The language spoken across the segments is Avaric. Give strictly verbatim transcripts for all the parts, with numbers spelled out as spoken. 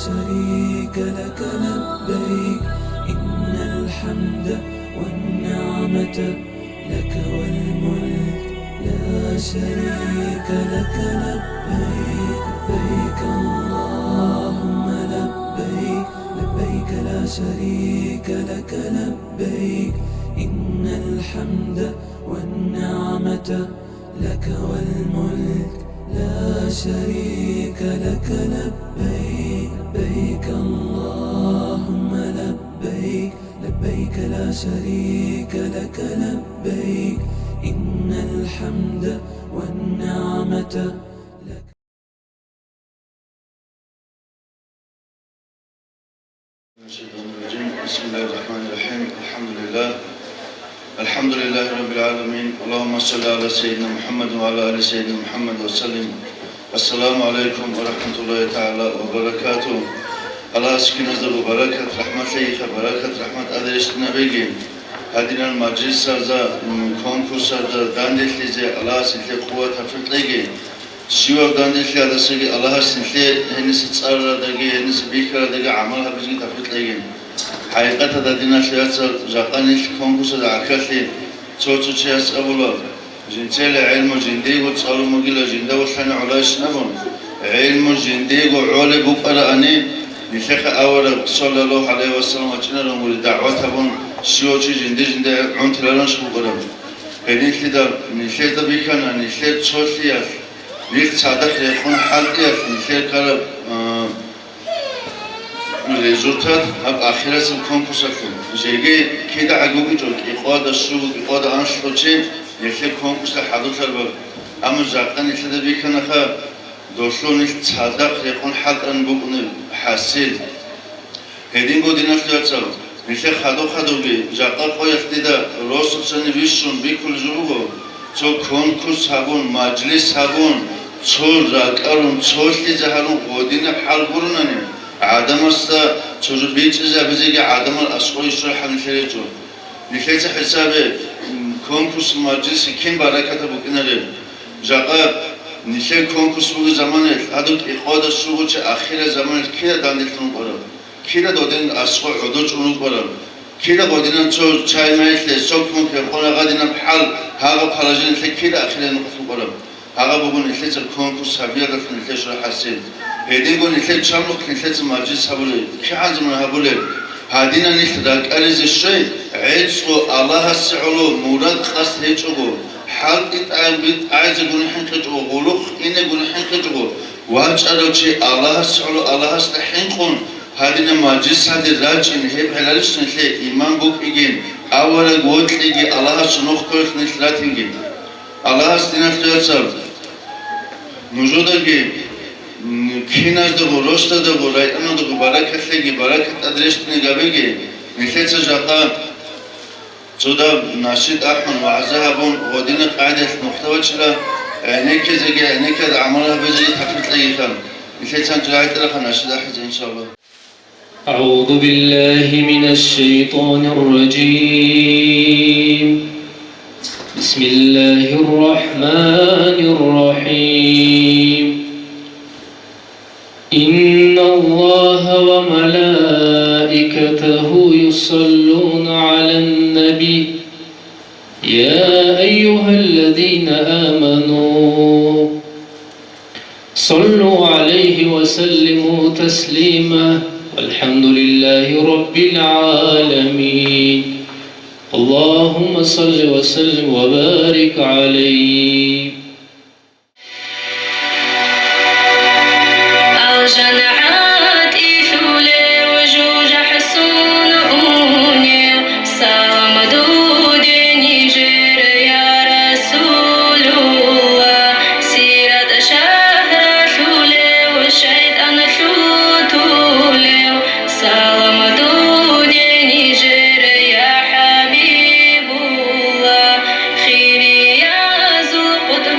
شريك لك لبيك، إن الحمد والنعمة لك والملك، لا شريك لك لبيك، لبيك اللهم لبيك، لبيك لا شريك لك لبيك، إن الحمد والنعمة لك والملك، لا شريك لك لبيك، لبيك اللهم لبيك، لبيك لا شريك لك لبيك، إن الحمد والنعمة لك. من الشيطان الرجيم. بسم الله الرحمن الرحيم. الحمد لله. الحمد لله رب العالمين. اللهم صل على سيدنا محمد وعلى آل سيدنا محمد وسلم. السلام عليكم ورحمة الله تعالى وبركاته. Аллагьас киназдаго баракат, рахӀмат лъейха, баракат, рахӀмат тӀаде рещтӀинабеги. Гьадинал мажлисазда, м, конкурсазда данделъизе Аллагьас нилъее къуват, тавфикъ лъеги. Щивав данделъиялдасаги Аллагьас нилъее гьениса цӀараралдаги, гьениса бихьаралдаги гӀамал гьабизеги тавфикъ лъеги. ХӀакъикъаталда, диналъул вацал, жакъа нилъ конкурсалда гӀахьаллъи цо-цо чияс абула, жинцайила гӀелму жиндиего цӀалун бугила, жинда вулъани гӀолайищин абун, гӀелму жиндиего гӀолеб букӀараани, нилъехъе авараг, саллаллагьу гӀалайгьи вассалам, вачӀинарун гури дагӀват гьабун, щивав чи жинди-жинди гӀунтиларонищ букӀараб. Гьединлъидал нилъеда бихьана, нилъер цолъиялъ, нилъ цадахъ рекъон хӀалтӀиялъ нилъер ккараб, а, результат гьаб ахирасеб конкурсалъул. Жеги кида гӀагугичӀо, кӀикъоялда щуго, кӀикъоялда анлъго чи нилъер конкурсалъ хӀадурлъараб. Амма жакъа нилъеда бихьанаха, долъул нилъ цадахъ рекъон хӀалтӀараб букӀунеб хӀасил. Гьединго, диналъул вацал, нилъер хадув-хадувги жакъа къоялъ дида росулъани бищун бихьулеб жо буго, цо конкурс гьабун, мажлис гьабун, цо ракӀарун, цолъизе гьарун гъодинаб хӀал гуронани, гӀадамасда цо жо бичӀчӀизабизеги гӀадамал аскӀове щвараб хӀал нилъер гьечӀо. Нилъеца хӀисабе, м, конкурс-мажлиси кин баракатаб букӀинареб? Жакъа нилъер конкурс бугеб заманаялъ, гьадуб кӀикъоялда щуго чи ахираб заманаялъ кида данделъун вукӀараб? Кида гъодин аскӀов гӀодов чӀун вукӀараб? Кида гъодинан цо чай-майилъе, сок-мок гьекъон гьагъадинаб хӀал, гьагъаб положениялъе кида ахираб нухалъ вукӀараб? Гьагъаб буго нилъеца конкурс гьабиялдалъун нилъер щвараб хӀасил. Гьединго нилъер чамлухъ нилъеца мажлис гьабулеб, кигӀан замана гьабулеб? Гьадинаб нилъ ракӀализе щвей, гӀецӀго Аллагьасе гӀоло мурад-къасд гьечӀого, хӀалтӀи тӀагӀи-, тӀагӀизе гуни хӀинкъичӀого, гъулухъ ине гуни хӀинкъичӀого, вачӀарав чи Аллагьасе гӀоло Аллагьасда хӀинкъун, гьадинаб мажлисалде рачӀин, гьеб гӀеларищ нилъее иман букӀигин, авараг вокьиги, Аллагьасул нух кколелъ нилъ ратинги? Аллагьас, диналъул вацал, нужедаги, м, киназдаго, росдаго, районалдаго баракат лъеги, баракат тӀад рещтӀинабеги, нилъеца жакъа цо дагьаб нашид ахӀун, вагӀза гьабун, гъодинаб къагӀидаялъ нухда вачӀила, гӀенеккизеги, гӀенеккиялда гӀамал гьабизеги тавфикъ лъегиха. Нилъеца гьанже рагӀи тӀараха нашид ахӀизе, иншаллагь. أعوذ بالله من الشيطان الرجيم. بسم الله الرحمن الرحيم. إن الله وملائكته يصلون على النبي، يا أيها الذين آمنوا صلوا عليه وسلموا تسليما. والحمد لله رب العالمين. اللهم صل وسلم وبارك عليه. Алжан гӀатӀилъулев жужахӀ сун унев, салам дуде нижер, я Расулулла. СиратӀ шагьралъулев, шайтӀан лъутулев, салам дуде нижер, я ХӀабибулла. Хириязул къутб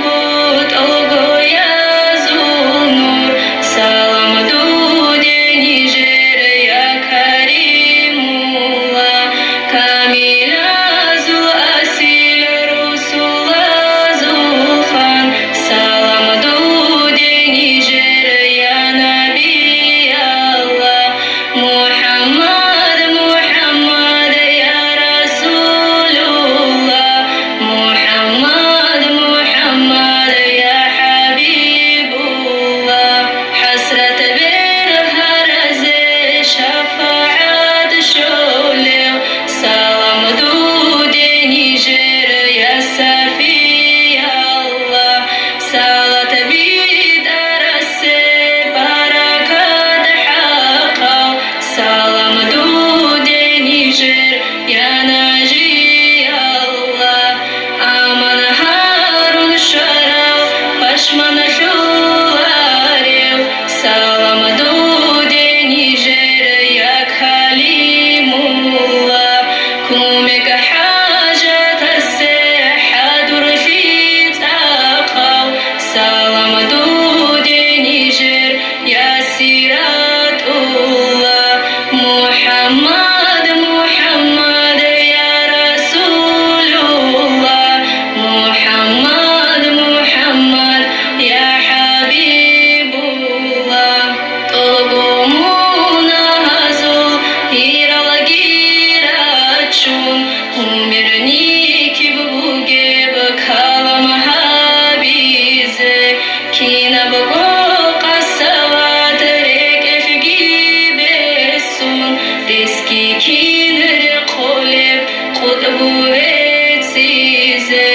Бугьецизе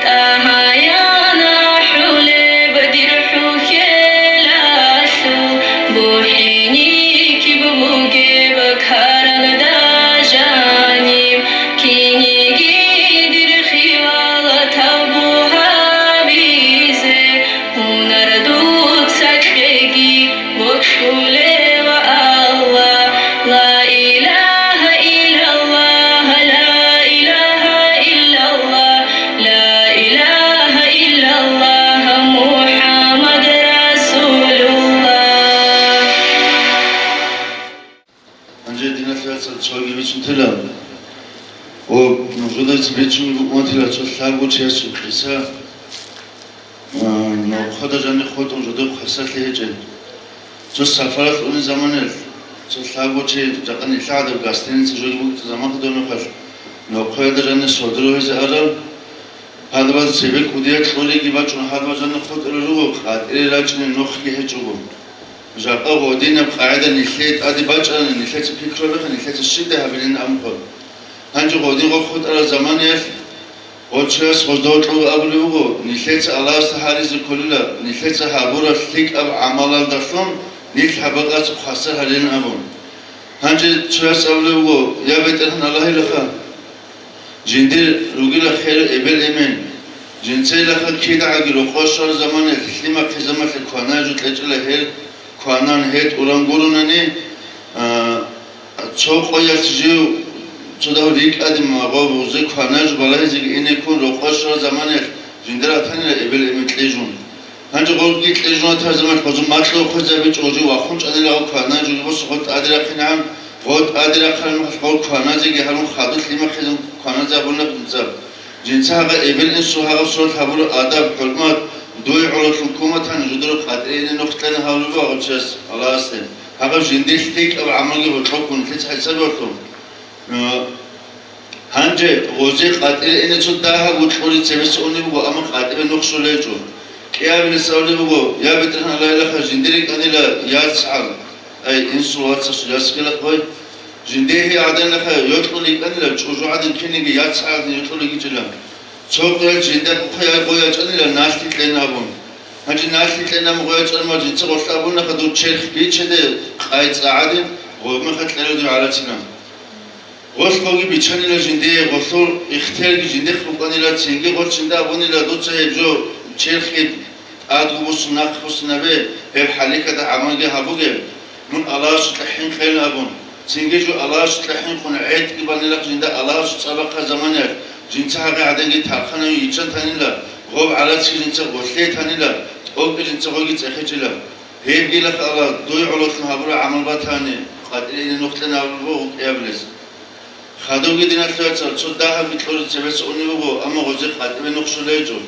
тӀагьаяна хӀулеб дир хӀухьелалъул, бухӀинихьиб бугеб каранда жаниб, киниги дир хиялатал бугьабизе. Гьунар дуца кьеги бокьулев Аллагь, ла илагьа иллаллагь, ла илагьа иллаллагь, ла илагьа иллаллагь, МухӀаммад расулуллагь. Гьанже, диналъул вацал, цоги бицунтила. О, нужеда бицунги букӀунтила цо лъабго чиясул къиса. А, нохъода жанихъ хутӀун жодор хвасарлъи гьечӀел. Цо сапаралъ унеб заманаялъ, цо лъабго чи жакъа нилъ гӀадаб гостиница жоги букӀин заман хадуб нухалъ, нохъоялда жанир сордо гьезе арал, гьадабаз цебе кӀудияб кьолиги бачӀун гьадабаз жанир хутӀарал руго, къватӀире рачӀине нохги гьечӀого. Жакъа гъодинаб къагӀида нилъее тӀаде бачӀарани, нилъеца пикру гьабеха, нилъеца щибдай гьабилин абухъо. Гьанже гъодин гъо хутӀарал заманаялъ гъо чияс гъоздов кього абулеб буго, нилъеца Аллагьасда гьаризе кколила, нилъеца гьабураб лъикӀаб гӀамалалдалъун нилъ гьаб бакӀалъ хвасар гьарилин абун. Гьанже чияс абулеб буго, я БетӀергьан Аллагьилаха, жиндир ругила хер эбел-эмен, жинцайилаха кидагӀаги рокъор щвараб заманаялъ лъимахъе замалъе кванай жо кьечӀила гьел кванан гьетӀ уран гуронани, а, цо къоялъ жив цо дагьав рикӀкӀаде магъо бузе кванай жо балагьизеги инеккун рокъор щвараб заманаялъ жиндир атанила эбел-эмен кьижун. Гьанже гъорги кьижун атарзаман гъозу макьу хвезабичӀо, гъожи вахун чӀанила гъо кванай жо босо гъо тӀаде рахъинегӀан, гъо тӀаде рахъараб мехалъ гъо кваназеги гьарун хадур лъимахъизун кваназе абуна хунзаб. Жинца гьагъа эбел-инсул гьагъаб сурат гьабураб адаб, хӀурмат, дуе гӀололъун куматани жудураб къатӀиреине нух кьена гьавлуго гьав чияс Аллагьасде. Гьагъаб жиндир лъикӀаб гӀамалги гьоркьоб ккун лъица хӀисабиялъул. Э, гьанже гъозе къатӀиреине цо дагьаб вукьури цебеса унеб буго, амма къатӀибе нух щолечӀо. КӀиабилес абулеб буго, я БетӀергьан Аллагьилаха, жиндир рикӀкӀанила яцгӀал, ай, инсул вацасул ясгила хъвай. Жиндие гьей гӀадинлъи йокьулел йикӀанила, чӀужугӀадин кинниги яцгӀалдин йокьулел йикӀила. Цо къоялъ жинда хъухъе гъой ячӀанила налъи кьен абун. Гьанже налъи кьен абун гъой ячӀарма жинца гъолъа абунаха дур черх бичеде къай цӀагӀадин, гъобмехалъ кьела дур гӀарацинан. Гъолъ гъоги бичанила жиндие, гъолъул ихтиярги жиндихъ букӀанила, цинги гъолъ жинда абунила дуца гьеб жо черхги. ТӀадго бусун нахъ бусинабе, гьеб хӀалихьада гӀамалги гьабуге, мун Аллагьасукьа хӀинкъейин абун, цинги жо Аллагьасукьа хӀинкъун гӀетӀги банилахъ жинда Аллагьасул цӀабахъа заманаялъ, жинца гьагъи гӀадинги тархъанав йиччан танила, гъоб гӀарацги жинца гъолъе танила, тӀокӀи жинца гъоги цӀехечӀила. Гьебгилахъ Аллагь, дуй гӀололъун гьабураб гӀамал батани, къатӀиреине нух кьена абулеб буго кӀиабилес. Хадубги, диналъул вацал, цо дагьабги кьури цебеса унеб буго, амма гъозе къатӀибе нух щолечӀо.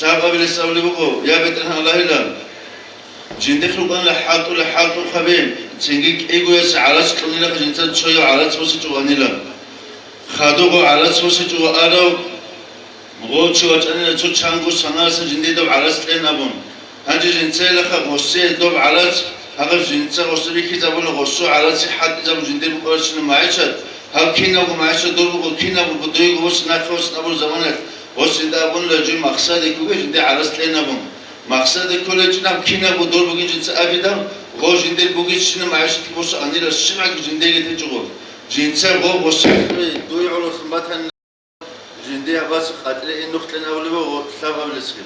Лъабабилес абулеб буго, я БетӀергьан Аллагьилан, жиндихъ рукӀанила хӀалтӀули хӀалтӀухъаби, цинги кӀигояс гӀарац кьунилаха жинцан цояв гӀарац босичӀо ванила. Хадуб гъо гӀарац босичӀо ва арав, гъо чи вачӀанила цо чанго санарасан жиндидав гӀарац кьен абун. Гьанже жинцайилаха гъосе доб гӀарац, гьагъаб жинца гъосе бихьизабуна, гъосул гӀараце хӀалтӀизабун жиндир букӀарабщинаб магӀишат, гьаб кинабго магӀишат дурбухъо, кинабго будуего босун нахъе босун абураб заманаялъ, гъос жинда абунила жив махсаде ккуге жинде гӀарац кьен абун. Махсаде кколечӀинаб кинабго дурбугин жинца абидал, гъо жиндир бугищинаб магӀишатги босун анила щибгӀаги жиндеги течӀого. Жинца гъо гъосе дуй гӀололъун батани. Жинди гьабаца къатӀреин нух кьен абулеб буго лъабабилесги.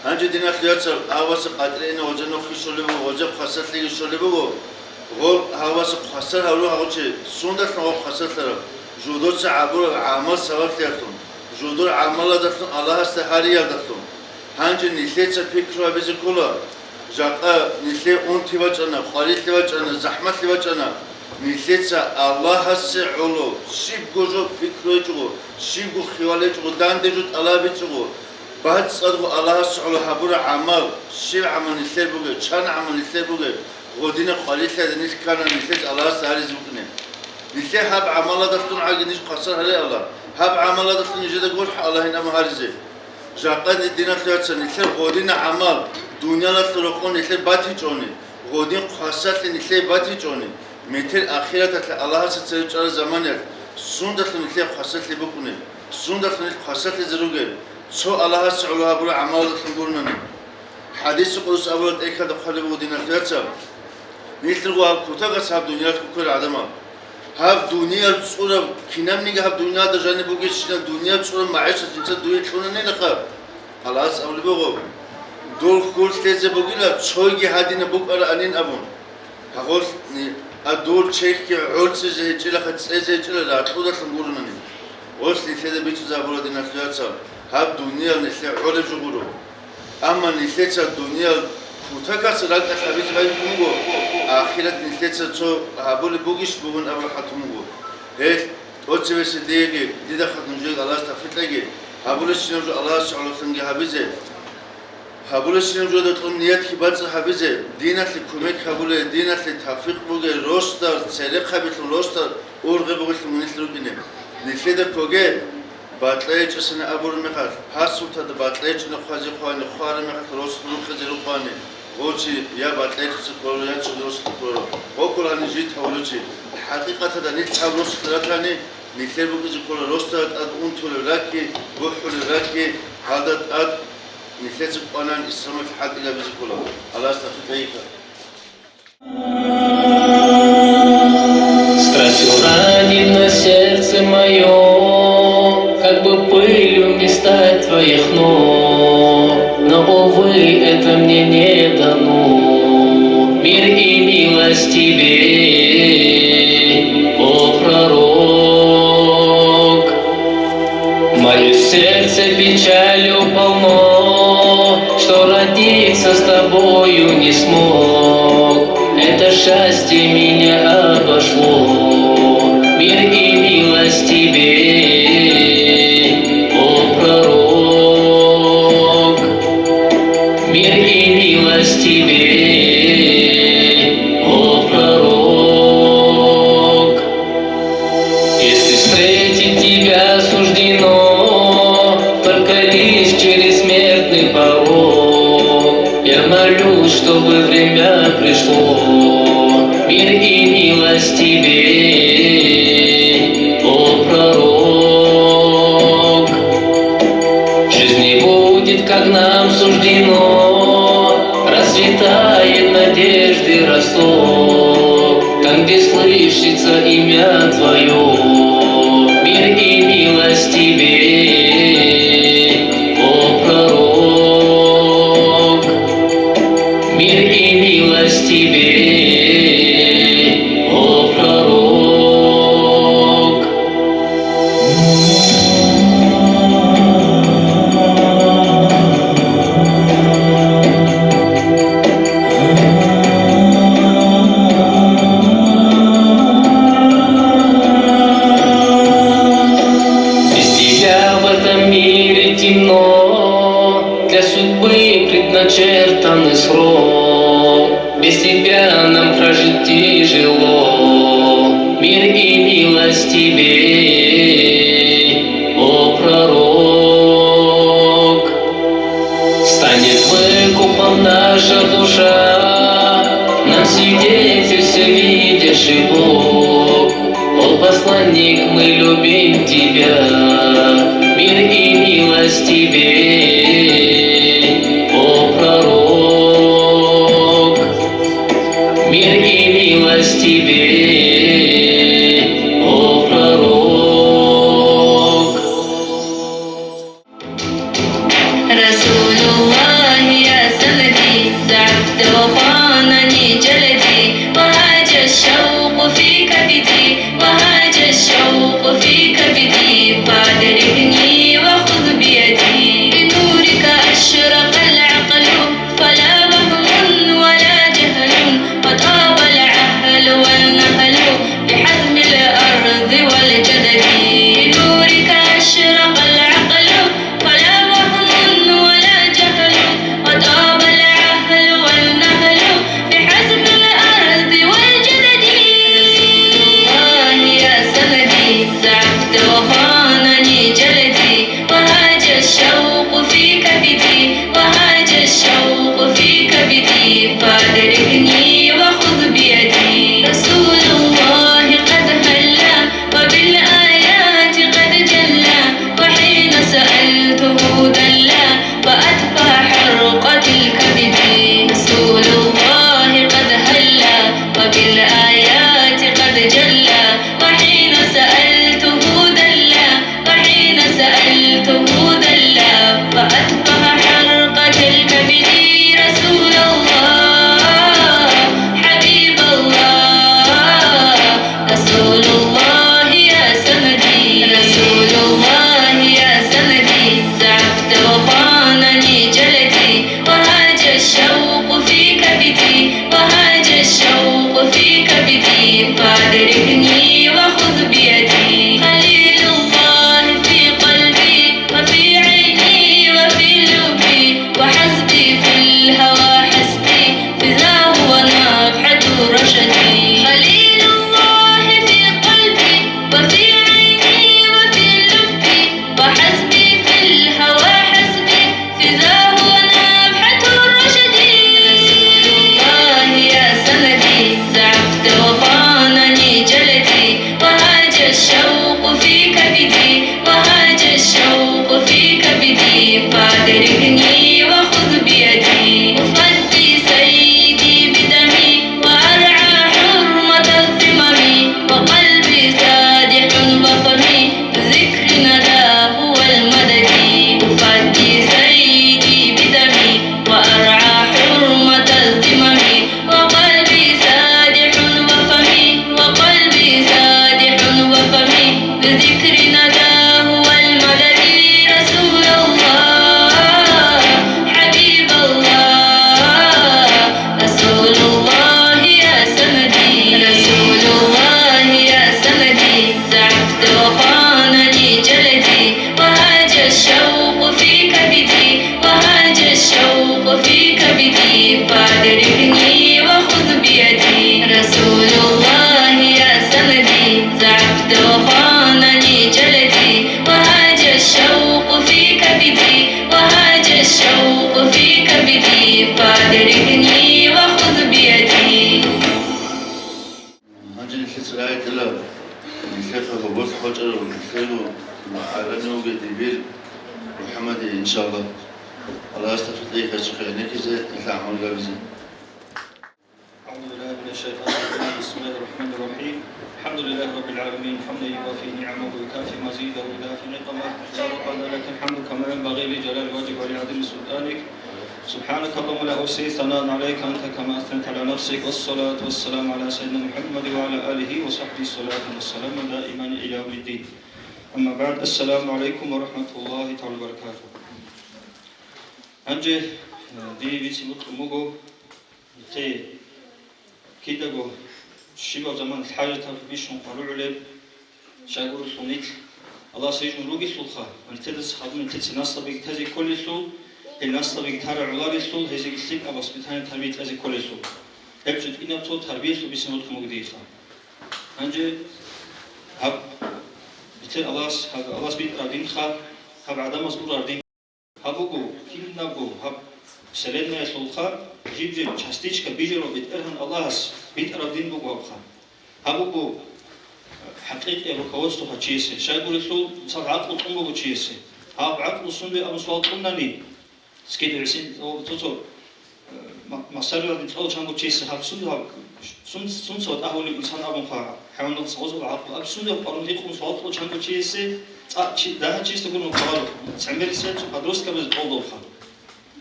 Гьанже, диналъул яцал, гьабаца къатӀреин гъозе нухги щолеб буго, гъозе хъвасарлъиги щолеб буго, гъо гьабаца хъвасар гьавлу гьагъучи, сундалъун гъо хъвасарлъараб, жудоца гьабураб гӀамал сабаблъиялъун, жудур гӀамаладалъун Аллагьасда гьариялдалъун. Гьанже нилъеца пикру гьабизе ккола, жакъа нилъее унти бачӀана, къварилъи бачӀана, захӀмалъи бачӀана, нилъеца Аллагьасе гӀоло щибго жо пикру гьечӀого, щибго хиял гьечӀого, данде жо тӀалаб гьечӀого, бацӀцӀадго Аллагьасе гӀоло гьабураб гӀамал, щиб гӀамал нилъер бугеб, чан гӀамал нилъер бугеб, гъодинаб къварилъиялда нилъ ккана нилъеца Аллагьасда гьаризе букӀине. Нилъер гьаб гӀамаладалъун гӀаги ниж хъвасар гьаре Аллагь, гьаб гӀамаладалъун нижеда гурхӀ Аллагьин абун гьаризе. Жакъа, диналъул яцал, нилъер гъодинаб гӀамал дуниялалъул рокъон нилъер батичӀони, гъодин хъвасарлъи нилъее батичӀони, метер ахираталъе Аллагьасда цере чӀараб заманаялъ Сундалъун нилъее хвасарлъи букӀунеб? Сундалъун нилъ хвасарлъизе ругеб? Цо Аллагьасе гӀоло гьабураб гӀамалалдалъун гуронани. ХӀадиси къудси абураб тӀехьалда хъвалеб буго, диналъул вацал, нилъ руго гьаб кутакалъ гьаб дуниялалъ кколел гӀадамал. Гьаб дуниял цӀураб, кинабниги гьаб дуниялда жаниб бугебщинаб дуниял цӀураб магӀишат жинца дуе кьунанилаха, Аллагьас абулеб буго, дол хьул лъезе бугила, цойги гьадинаб букӀараанин абун. Гьагъолъни, а дур чехьги гӀорцӀизе гьечӀилаха, цӀезе гьечӀила ракьудалъун гуронани. Гъолъ нилъеда бичӀчӀизабура, диналъул вацал, гьаб дуниял нилъее гӀолеб жо гуро. Амма нилъеца дуниял кутакалъ ракӀалъ гьабизе байбихьун буго, ахират нилъеца цо гьабулеб бугищ бугун абураб хӀатун буго. Гьелъ тӀоцебесеб диеги, дида хадуб нужееги Аллагьас тавфикъ кьеги, гьабулебщинаб жо Аллагьасе гӀололъунги гьабизе. Гьабулебщинаб жода кьун ниятги бацӀцӀад гьабизе, диналъе кумек гьабулей, диналъе тавфикъ бугей, росдал, церехъабилъун росдал ургъи бугелъул нилъ рукӀине. Нилъеда ккоге, бакьа гьечӀесани абураб мехалъ, гьасултада бакьа гьечӀина хъвазе хъвани, хъвараб мехалъ росулъ рукъизе рукъвани, гъов чи я бакьа гьечӀеса кколо, я чи росулъ кколо. Гъоккул гьанив жит гьавулев чи. ХӀакъикъаталда нилъ гьав росулъ ратани, нилъер букӀизе ккола росдал тӀад унтулеб ракӀги, бухӀулеб ракӀги, гьалда тӀад Нилъеца кӀванан исламалъ хӀалтӀилабизе ккола. Аллагьас тавфикъ кьеги. Страстью ранено сердце моё, как бы пылью мне стать твоих ног. Но, увы, это мне не дано. Мир и милость тебе, о пророк. Мое сердце печалью полно, что родиться с тобою не смог. Это счастье меня обошло. Мир и милость тебе, о пророк. Мир и милость тебе, о пророк. Если встретить тебя суждено только лишь через смертный порог, я молюсь, чтобы время пришло. Мир и милость тебе, о пророк. Жизнь не будет, как нам суждено, расцветает надежды росток, там, где слышится имя твое. Мир и милость тебе, о пророк. Мир и милость тебе, о пророк. Без тебя в этом мире темно, для судьбы предначертанный срок. Без тебя нам прожить тяжело. Мир и милость тебе, о пророк. Станет выкупом наша душа, нам свидетель всевидящий Бог. О посланник, мы любим тебя, мир и милость тебе, о пророк. Мир и милость тебе, о пророк. رسول الله يا سندي، زعفت وأخوانني جلدي، وهاج الشوق في كبدي، وهاج الشوق في كبدي، فأدركني وخذ بيدي. بنور الذكر نداه والمدد رسول الله، حبيب الله، رسول الله يا سندي، رسول الله يا سندي، زعفت وخانني جلدي، وهاج الشوق في كبدي، وهاج الشوق في كبدي، فأدركني وخذ بيدي، رسول الله يا سندي، زعفت وخانني جلدي، وهاج الشوق في كبدي، وهاج الشوق في كبدي، فأدركني وخذ بيدي. Гьанже нилъеца рагӀидала, нилъеца гьобоз къвачӀарав, нилъего гӀаланивги дибир МухӀаммадие, иншаллагь. Аллагьасда тавфикъ кьеги гьечӀеб гӀенеккизе, нилъ гӀамал гьабизе. أعوذ بالله من الشيطان الرجيم. بسم الله الرحمن الرحيم. الحمد لله رب العالمين. حمدا يوافي نعمه ويكافئ مزيده ويدافع نقمه. يا ربنا لك الحمد كما ينبغي لجلال وجهك ولعظيم سلطانك. سبحانك اللهم لا أحصي ثناء عليك أنت كما أثنيت على نفسك، والصلاة والسلام على سيدنا محمد وعلى آله وصحبه الصلاة والسلام دائما إلى يوم الدين. أما بعد، السلام عليكم ورحمة الله تعالى وبركاته. Гьанже, э, дие бицине бокьун буго, нилъее кидаго щибаб заман хӀажаталъе бищун къваригӀулеб, щайгурелъул нилъ Аллагьас рижун ругелъулха, ва нилъеда хадуб нилъеца наслабиги тезе кколелъул, гьел наслабиги тараб гӀоларелъул, гьезиеги лъикӀаб воспитание, тарбия кьезе кколелъул. Гьеб жо тӀинаб цо тарбиялъул бицине бокьун буго диеха. Гьанже гьаб нилъер Аллагьас, гьаб Аллагьас битӀараб динха, гьаб гӀадамаз урараб дин. Гьаб буго, кинабго гьаб вселеннаялъулха жиб-жиб частичка бижарав БетӀергьан Аллагьас битӀараб дин буго гьабха. Гьаб буго хӀакъикъияб руководствоха чиясе, щайгурелъул, мисал, гӀакълу кьун буго чиясе. Гьаб гӀакълу сунде абун суал кьунани, скидугӀисин, цо-цо, э, ма-, массажералде кьолчанго чиясе гьаб сунде гьаб Сун-, сунца ватӀа гьавулев инсан абунха, хӀайваналдаса гъозул гӀакълу аб сунев къварун гьикъун суал кьолчанго чиясе, цӀакъ чи-, дагьа чиясда гурони кколаро, цӀемерисел цо подросткабазе кьолдолха,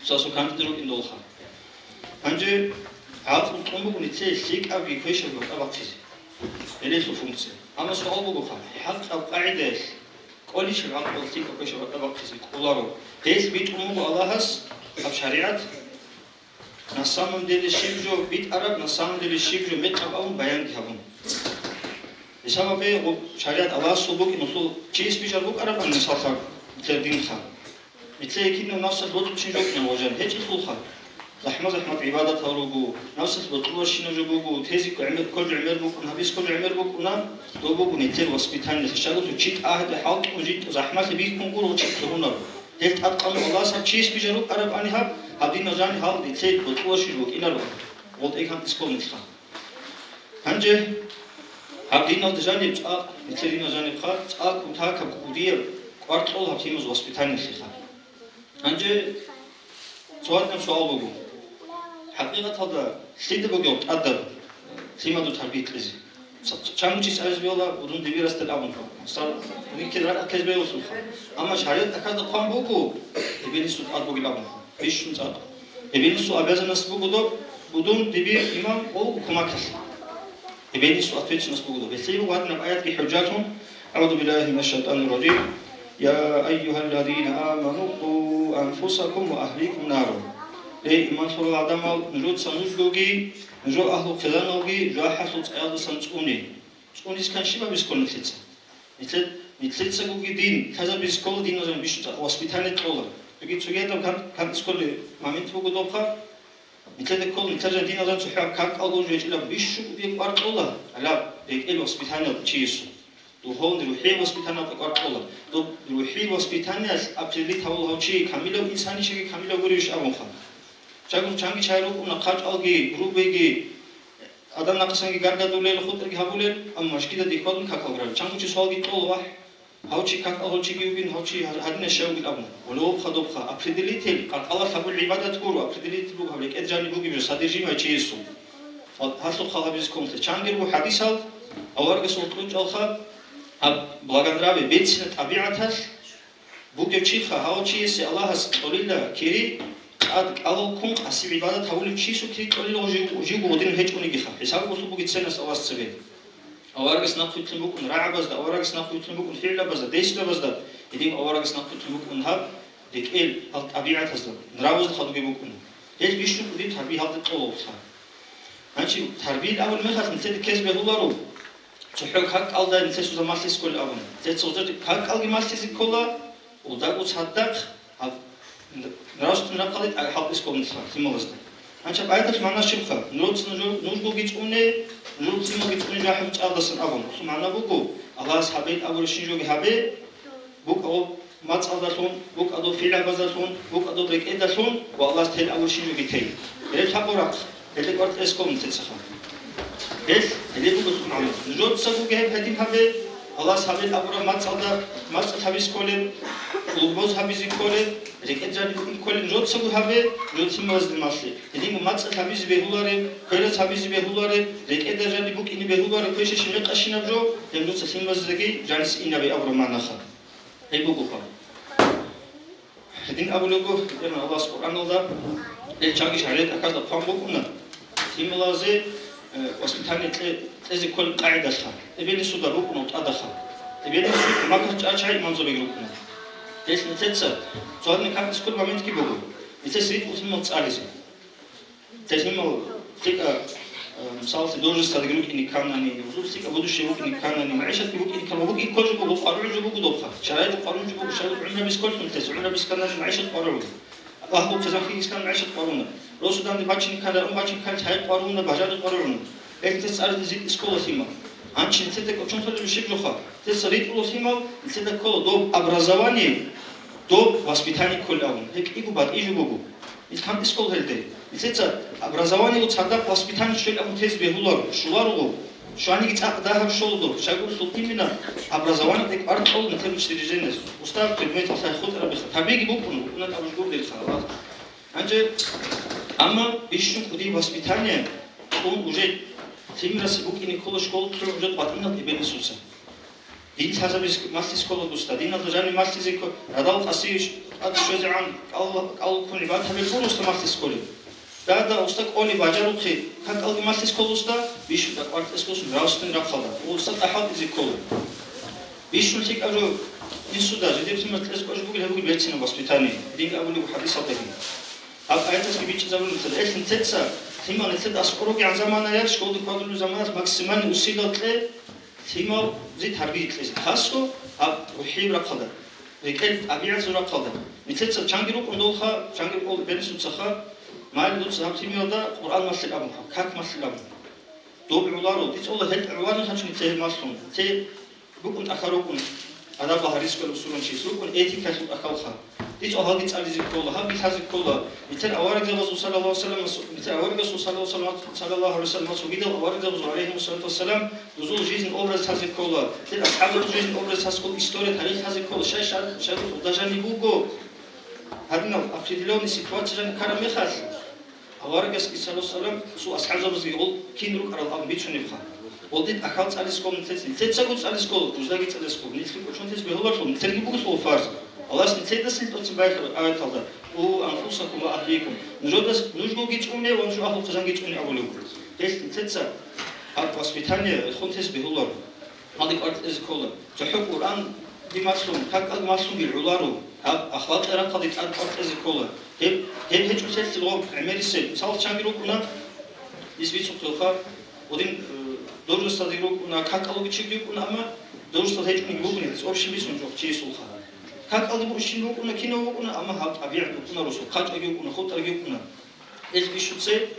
цо-цо кандидал рукӀиндолха. Гьанже гӀакълу кьун буго нилъее лъикӀабги квешабги батӀа бахъизе, гьелелъул функция. Амма суал бугоха, хӀакъаб къагӀидаялъ кӀолищ гӀакълу лъикӀаб квешаб батӀа бахъизе кӀоларо? Гьелъ битӀун буго Аллагьас гьаб шаригӀат, На самом деле щиб жо битӀараб, на самом деле щиб жо мекъаб абун баянги гьабун. Мисал гьабе, гъоб шаригӀат Аллагьасул букӀиналъул чияс бижар букӀарабан, мисалха, нилъер динха. Нилъее кинав нафсалъ бокьулчин жо букӀина, важар, гьечӀелъулха. ЗахӀмат-захӀмат гӀибадатал руго, нафсалъ бокьуларщинаб жо буго, тезе ккол гӀемер, ккол жо гӀемер букӀун, гьабизе ккол жо гӀемер букӀуна, доб буго нилъер воспитание, щайгурелъул чи тӀагьде хӀалтӀун житӀа захӀмалъи бихьун гуро чи лъугьунаб. Гьел тӀадкъан Аллагьас гьаб чияс бижар букӀарабани гьаб, гьаб динал жаниб гьал нилъее бокьуларщинаб букӀинараб, гъол тӀехьан исколниха. Гьанже гьаб диналда жаниб цӀакъ, нилъер динал жанибха цӀакъ кутакаб кӀудияб кӀвар кьола гьаб лъимаз воспитаниялъеха. Гьанже цо гьадинаб суал буго. ХӀакъикъаталда лъида бугеб тӀадаб лъимаду тарбия кьезе? Ца-, ца-, чанго чияс абизе бегьула, будун дибирасда абун. Мисал, нике ракӀ ккезе бегьулаха. Амма шаригӀат тӀахьазда хъван буго, эбел-инсул тӀад бугеб абун. Бищун цӀакъ. Эбел-инсул обязанность буго доб, будун дибир имам ва кумекалъе. Эбел-инсул ответственность буго доб. Гьелъие буго гьадинаб аятги хӀужжатун, أعوذ بالله من الشيطان الرجيم. يا أيها الذين آمنوا قوا أنفسكم وأهليكم نارا. Эй, иман лъурал гӀадамал, нужеца нужгоги, нужер агьлу-хъизаналги жужахӀалъул цӀаялдасан цӀуне. ЦӀунискан щиб абизе ккола нилъеца? Нилъе-, нилъецагоги дин лъазабизе ккола, диназул бищун цӀакъ воспитание кьола. Цоги цогидаб кан-, кантӀизе кколеб момент буго добха. Нилъеда ккола, нилъер жан диназул цохӀо какалго жо гьечӀила, бищун кӀудияб кӀвар кьола, гьалаб рекӀел воспитание чиясул. Духовный, рухӀияб воспитаниялда кӀвар кьола. Доб рухӀияб воспитаниялъ определить гьавула гьав чи камилав инсанищ яги камилав гурищ абунха. Чагул чанги чай рукӀуна, хъачӀалги, грубыйги, адам нахъисанги гаргадулел, хутӀарги гьабулел, амма машгида дихьвадун какал гурарел. Чанго чи суалги кьола, вагь, гьав чи какал гьав чиги вугин, гьав чи гьадинав щай вугин абун. Вале, вобха, добха, определитель, къаркъала лъабул гӀибадат гуро, определитель буго гьаб рекӀел жаниб бугеб жо, содержимое чиясул. Гьалъухъа гьабизе кколелъул чангир буго хӀадисал, аварагасул кьучӀалха, гьаб благонравие, берцинаб тӀабигӀаталъ бугев чиха, гьав чиясе Аллагьас кьолила кири, тӀад кӀалал ккун къаси гӀибадат гьавулев чиясул кири кьолила жив-, живго гъодинав гьечӀонигиха, хӀисаб гьелъул бугеб ценность Аллагьас цебе. Аварагас нахъвилълъун букӀун рагӀабазда, аварагас нахъвилълъун букӀун фигӀлабазда, действиябазда, гьедин аварагас нахъвилълъун букӀун гьаб рекӀел гьал тӀабигӀатазда, нравазда хадуге букӀун. Гьел бищун кӀудиб тарбия гьалде кьолаблъа. Гьанчи тарбиял абулеб мехалъ нилъеда ккезе бегьуларо, цохӀо какалда нилъесузда малъизе кколеб абун. Нилъеца узари какалги малъизе ккола, Удаго цадахъ гьаб нравственный рахъалде тӀагӀи хӀалтӀизе кколеб лъималазда. Гьанчаб аяталъ магӀна щибха? Нужеца нуж-, нужгоги цӀуне, нуж лъималги цӀуне жахӀу чӀалдасан абун. Цо магӀна буго, Аллагьас гьабе абурабщин жоги гьабе, букӀа гъоб мацӀалдалъун, букӀа доб фигӀлабаздалъун, букӀа доб рекӀедалъун ва Аллагьас тел абурабщин жоги тей. Гьеб лъабго рахъ. Гьелде кӀвар кьезе ккола нилъецаха. Гьел, гьеле буго субхӀана. Нужецаго гьеб гьедин гьабе, Аллагьас гьабе абураб мацӀалда, мацӀалъ гьабизе кколеб, улбуз гьабизе кколеб, рекӀеде жаниб букӀине кколеб нужецаго гьабе, нужеца лъималазде малъе. Гьединго мацӀалъ гьабизе бегьулареб, квераз гьабизе бегьулареб, рекӀеде жаниб букӀине бегьулареб, квешаб щиб мекъабщинаб жо, гьеб нужеца лъималаздаги жанисе инабе абураб магӀнаха. Гьеб бугоха. Гьедин абулеб буго БетӀергьан Аллагьас Къуръаналда, гьел чанги шагьариял тӀахьазда хъван букӀуна, лъималазе, э, воспитание кье-, кьезе кколеб къагӀидалъа, эбел-инсуда рукӀуна тӀадаха. Эбел-инсуда гьумагьал чӀа-, чагӀи имамзабиги рукӀуна. Гьелъ нилъеца цо гьадин кантӀизе кколеб моментги буго, нилъеца ритӀухъ лъимал цӀализе. Те лъимал лъикӀа, э, мисаллъи, должносталги рукӀине кканани, гьезул лъикӀа будущее букӀине кканани, магӀишатги букӀине кканани, букӀине кколеб жо буго, къваригӀунеб жо буго добха. ШаригӀаталда къваригӀунеб жо буго, шаригӀаталда гӀумрабизе кколелъул нилъеца, гӀумрабизе кканани магӀишат къваригӀуна. Агьлу хъизан хъиги кканани магӀишат къваригӀуна. Росу данде бачине ккани, район бачине ккани, лъай къваригӀуна, бажари къваригӀуна. Гьелъ нилъеца цӀализе ритӀизе ккола лъимал. Гьанчи нилъеда кӀочон лъолеб щиб жоха? Нилъеца ритӀула лъимал, нилъеда ккола доб образование, доб воспитание кколеб абун. Гьеб кӀиго батӀи жо буго. Ил кантӀизе ккола гьелде. Нилъеца образованиего цадахъ воспитание щвелеб абун тезе бегьуларо, щоларо. Щваниги цӀакъ дагьаб щола доб. Щайгурелъул именно образованиялде кӀвар кьола нилъер учреждениялъ. Устараб предметалъ хутӀарабиха. Табиги букӀуна, букӀуна тӀабуж гурдилха. Гьанже, амма бищун кӀудияб воспитание кьун уже лъимерасе букӀине ккола школа кьун уже къватӀинал эбел-инсуца. Дин лъазабиз малъизе ккола дусда, диналда жаниб малъизе кко-, радал къаси тӀад щвезегӀан кӀал-, кӀал ккун гӀибадат гьабизе ккола дусда малъизе кколеб. Дада, уста кӀолеб бажарухъе, какалги малъизе ккола дусда, бищун тӀакӀвар кьезе ккола нравственный рахъалда, уста тӀахӀалтӀизе ккола. Бищун лъикӀаб жо инсуда, жидер лъимал кьезе кӀвар жо бугел гьеб бугеб берцинаб воспитание, динги абулеб хӀадисалдаги. Гьаб аяталъги бичӀчӀизабулеб нилъеда, эл нилъеца, лъимал нилъеда аскӀор ругегӀан заманаялъ, школалде хьвадулеб заманалъ максимально усилие кье, лъималазе тарбия кьезе, хасго гьаб рухӀияб рахъалда, рекӀел тӀабигӀаталъул рахъалда. Нилъеца чанги рукӀун долха, чанги рукӀун бенисуцаха, мали дуца гьаб лъималазда Къуръан малъилан абун, как малъилан абун. Доб гӀоларо, дица гӀоло гьел гӀоларин гьачун нилъее малъун. Те букӀун тӀахьал рукӀун, адаб гьарискӀал усуланчияс рукӀун этикалъул тӀахьалха. Дица гьалги цӀализе ккола, гьабги лъазе ккола. Нилъер аварагзабазул саллаллагьу гӀалайгьи вассалам, нилъер аварагасул саллаллагьу гӀалайгьи вассалам, цогидал аварагзабазул гӀалайгьимуссалату вассалам, дузул жизнь образ лъазе ккола. Нилъер асхӀабзабазул жизнь образ лъазе ккола, история, тарих лъазе ккола. Щай, щай, щай гьудажани буго. Гьадинал определённый ситуация жани ккараб мехалъ, Аварагас, гӀалайгьиссалам, цо асхӀабзабазги гъол кин рукӀарал абун бицунебха. Гъолде тӀахьал цӀализе ккола нилъеца. Нилъецаго цӀализе ккола, руздаги цӀализе ккола. Нилъги кӀочон тезе бегьуларо, нилъерги буго лъугьа фарз. Аллагьас нилъедасе нилъоцин байхъараб аяталда: «Къу анфусакум ва агьликум». Нужеда, нужгоги цӀуне ва нуж агьлу хъизанги цӀуне абулев. Гьелъ нилъеца гьаб воспитание рехун тезе бегьуларо. Гьалде кӀвар кьезе ккола. ЦохӀо Къуръан дималъун, какал малъунги гӀоларо. Гьаб ахлакъи рахъалде тӀад кӀвар кьезе ккола. Гьеб, гьеб гьечӀо лъелъил гъоб гӀемерисел. Мисал, чанги рукӀуна, ис бицухъелха, гъодин, э, должносталде рукӀуна, какалги чиги рукӀуна, амма должностал гьечӀониги букӀуна, гьес общий бицун чӀухъ чиясулха. Какалде бу-, щин букӀуна, кинав вукӀуна, амма гьаб тӀабигӀат букӀунаро, сухъа чӀаги вукӀуна, хутӀарги вукӀуна. Ил бищуце,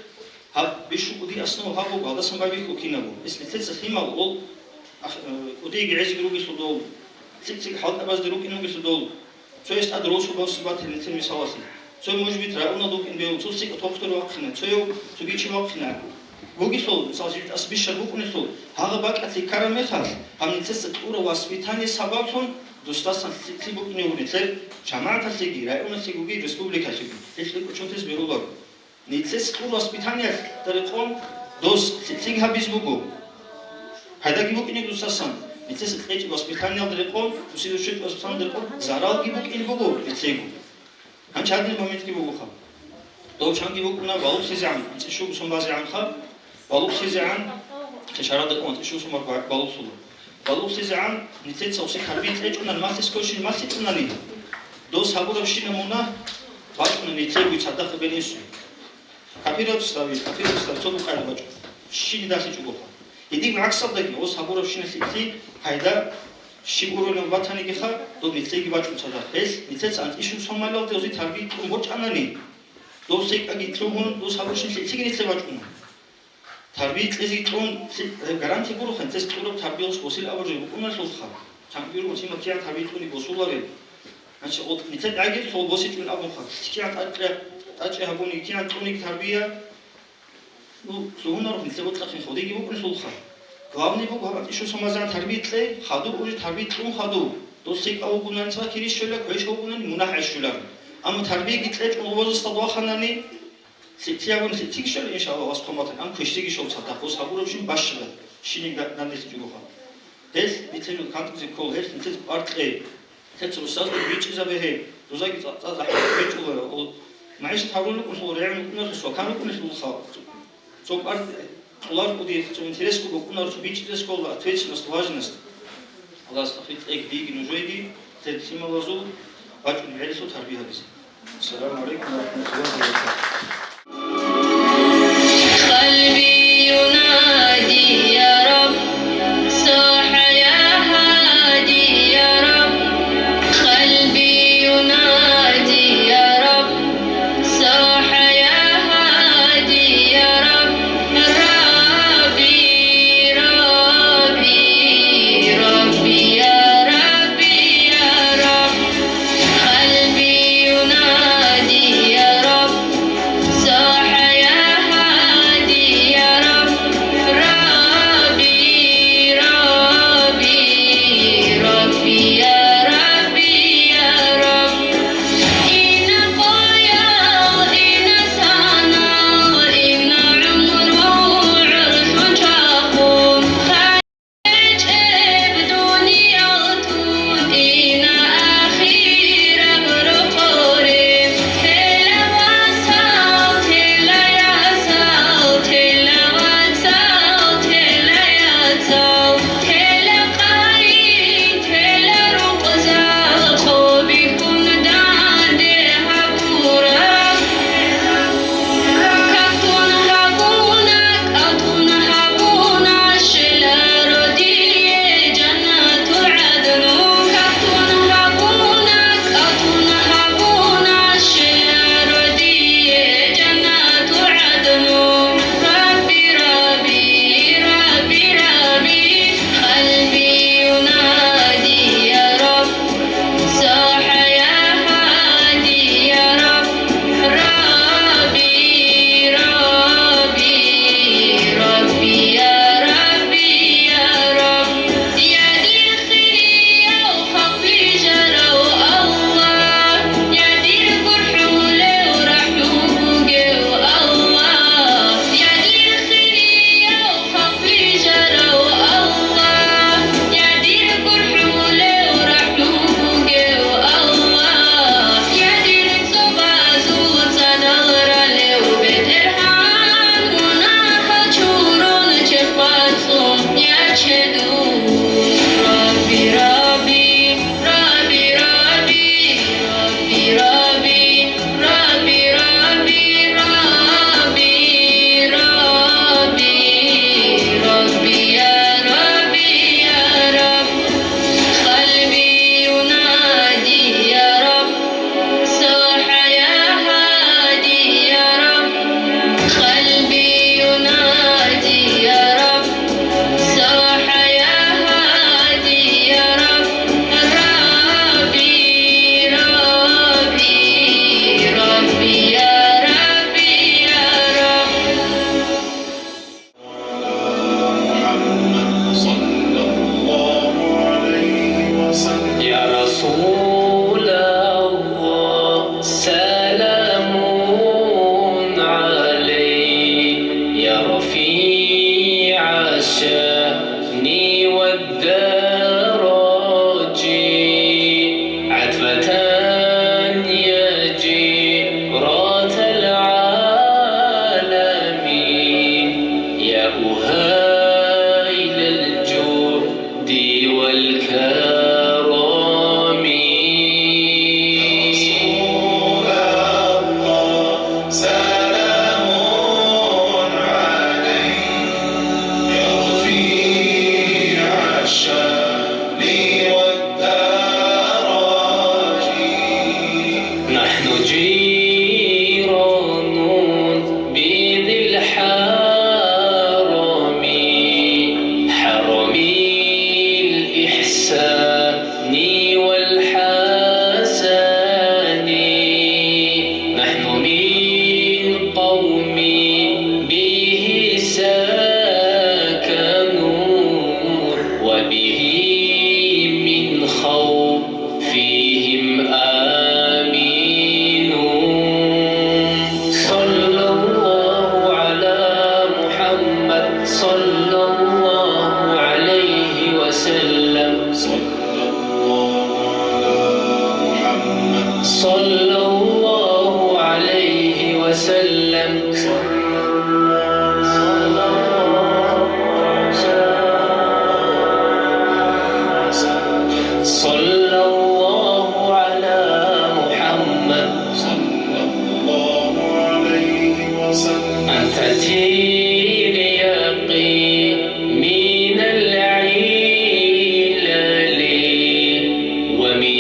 гьаб бищун кӀудиясна гьаб буго, гьадасан байбихьу кинабго. Ис нилъеца лъимал гъол, ах-, э, кӀудиеги гӀезеги ругелъул дол, цӀикӀ-цӀикӀ хӀалтӀабазде рукӀин ругелъул дол, цояс тӀад росу босу батил нилъер мисалалъе. Цо, может быть, районалда вукӀин бегьун, цо цӀикӀ тухтур вахъина, цояв цоги чи вахъина. Бугелъул, мисал, жиб тӀаса бищун букӀунелъул, гьагъа бакӀалъе ккараб мехалъ, гьаб нилъеца кьураб воспитание сабаблъун дустасан лъикӀлъи букӀине гьуни нилъер жамагӀаталъеги, районалъегоги, республикалъеги. Гьелъ кӀочон тезе бегьуларо. Нилъеца кьураб воспитаниялда рекъон дос лъикӀлъиги гьабизе буго. Пайдаги букӀине дусасан. Нилъеца кьечӀеб воспитаниялда рекъон, дусида щвечӀеб воспитаниялда рекъон заралги букӀине буго нилъего. Гьанчи гьадинаб моментги бугоха. Дов чанги букӀуна балугълъизегӀан, анцӀила щуго сон базегӀанха, балугълъизегӀан, ШаргӀалда кӀун анцӀишусумар балугълъула. БалугълъизегӀан нилъеца гъосие тарбия кьечӀунани, малъи кколщин малъичӀунани, дос гьабурабщинаб мунагь бачӀуна нилъеего цадахъ эбел-инсуе. Капиралъустави, капиралъустави цо букӀаяб бачӀун, щиб нилъ далъичӀогоха. Гьедин гӀаксалдаги, гъос гьабурабщиналъ лъикӀлъи пайда щиб уровеньалъ батанигиха, доб нилъееги бачӀун цадахъ. Гьелъ нилъеца анцӀишусумалалде гъозие тарбия кьун бачӀанани, доб секӀаги лъугьун, дос гьабурабщинаб лъикӀлъиги нилъее бачӀуна. Тарбия кьезе кьун, гарантия гуроха, нилъеца кьураб тарбиялъ босила абураб жо букӀунарелъулха. Чанги гуро, мусима кигӀан тарбия кьуни босуларел. Значит, вот, нилъер гӀагир цо босичӀун абунха, кигӀан тӀачӀи-, тӀачӀи гьабуни, кигӀан кьуниги тарбия, ну, лъугьунарухъ нилъер бокьахъин худиги букӀунелъулха. Главный буго гьаб анцӀишусумазегӀан тарбия кьей, хадуб уже тарбия кьун хадуб. Дос лъикӀав вугони цадахъ кири щвела, квеш вугони мунагь гӀеж щвеларо. Амма тарбияги кьечӀого возрасталда ваханани, лъикӀлъи гьабуни лъикӀлъиги щвела, иншаллагь, вас хъван батани, амма квешлъиги щола цадахъ, гъос гьабурабщин бащала, щиниг да-, данделъичӀогоха. Гьелъ нилъер кантӀизе ккола, гьелъ нилъеца пӀар кье. Нилъеца устазги бичӀчӀизабе гьеб, дозаги цӀа-, цӀа-, захӀмат гьечӀола, о, магӀишат гьабураб рукӀуналъул, регӀун рукӀуналъул, свакан рукӀуналъулха. Цо пӀар кьоларкьуди, цо интересго букӀунаро, цо бичӀчӀизе ккола, ответственность, важность. Аллагьас тавфикъ кьеги диеги нужееги, нилъер лъималазул бачӀунеб гӀелалъул тарбия гьабизе. Ассаламу гӀалайкум ва рахматуллагьи ва баракатугьу. قلبي ينادي يا رب، صاح يا هادي يا رب. قلبي ينادي يا رب، صاح يا هادي يا رب. ربي، ربي، ربي يا ربي يا رب. قلبي ينادي يا رب،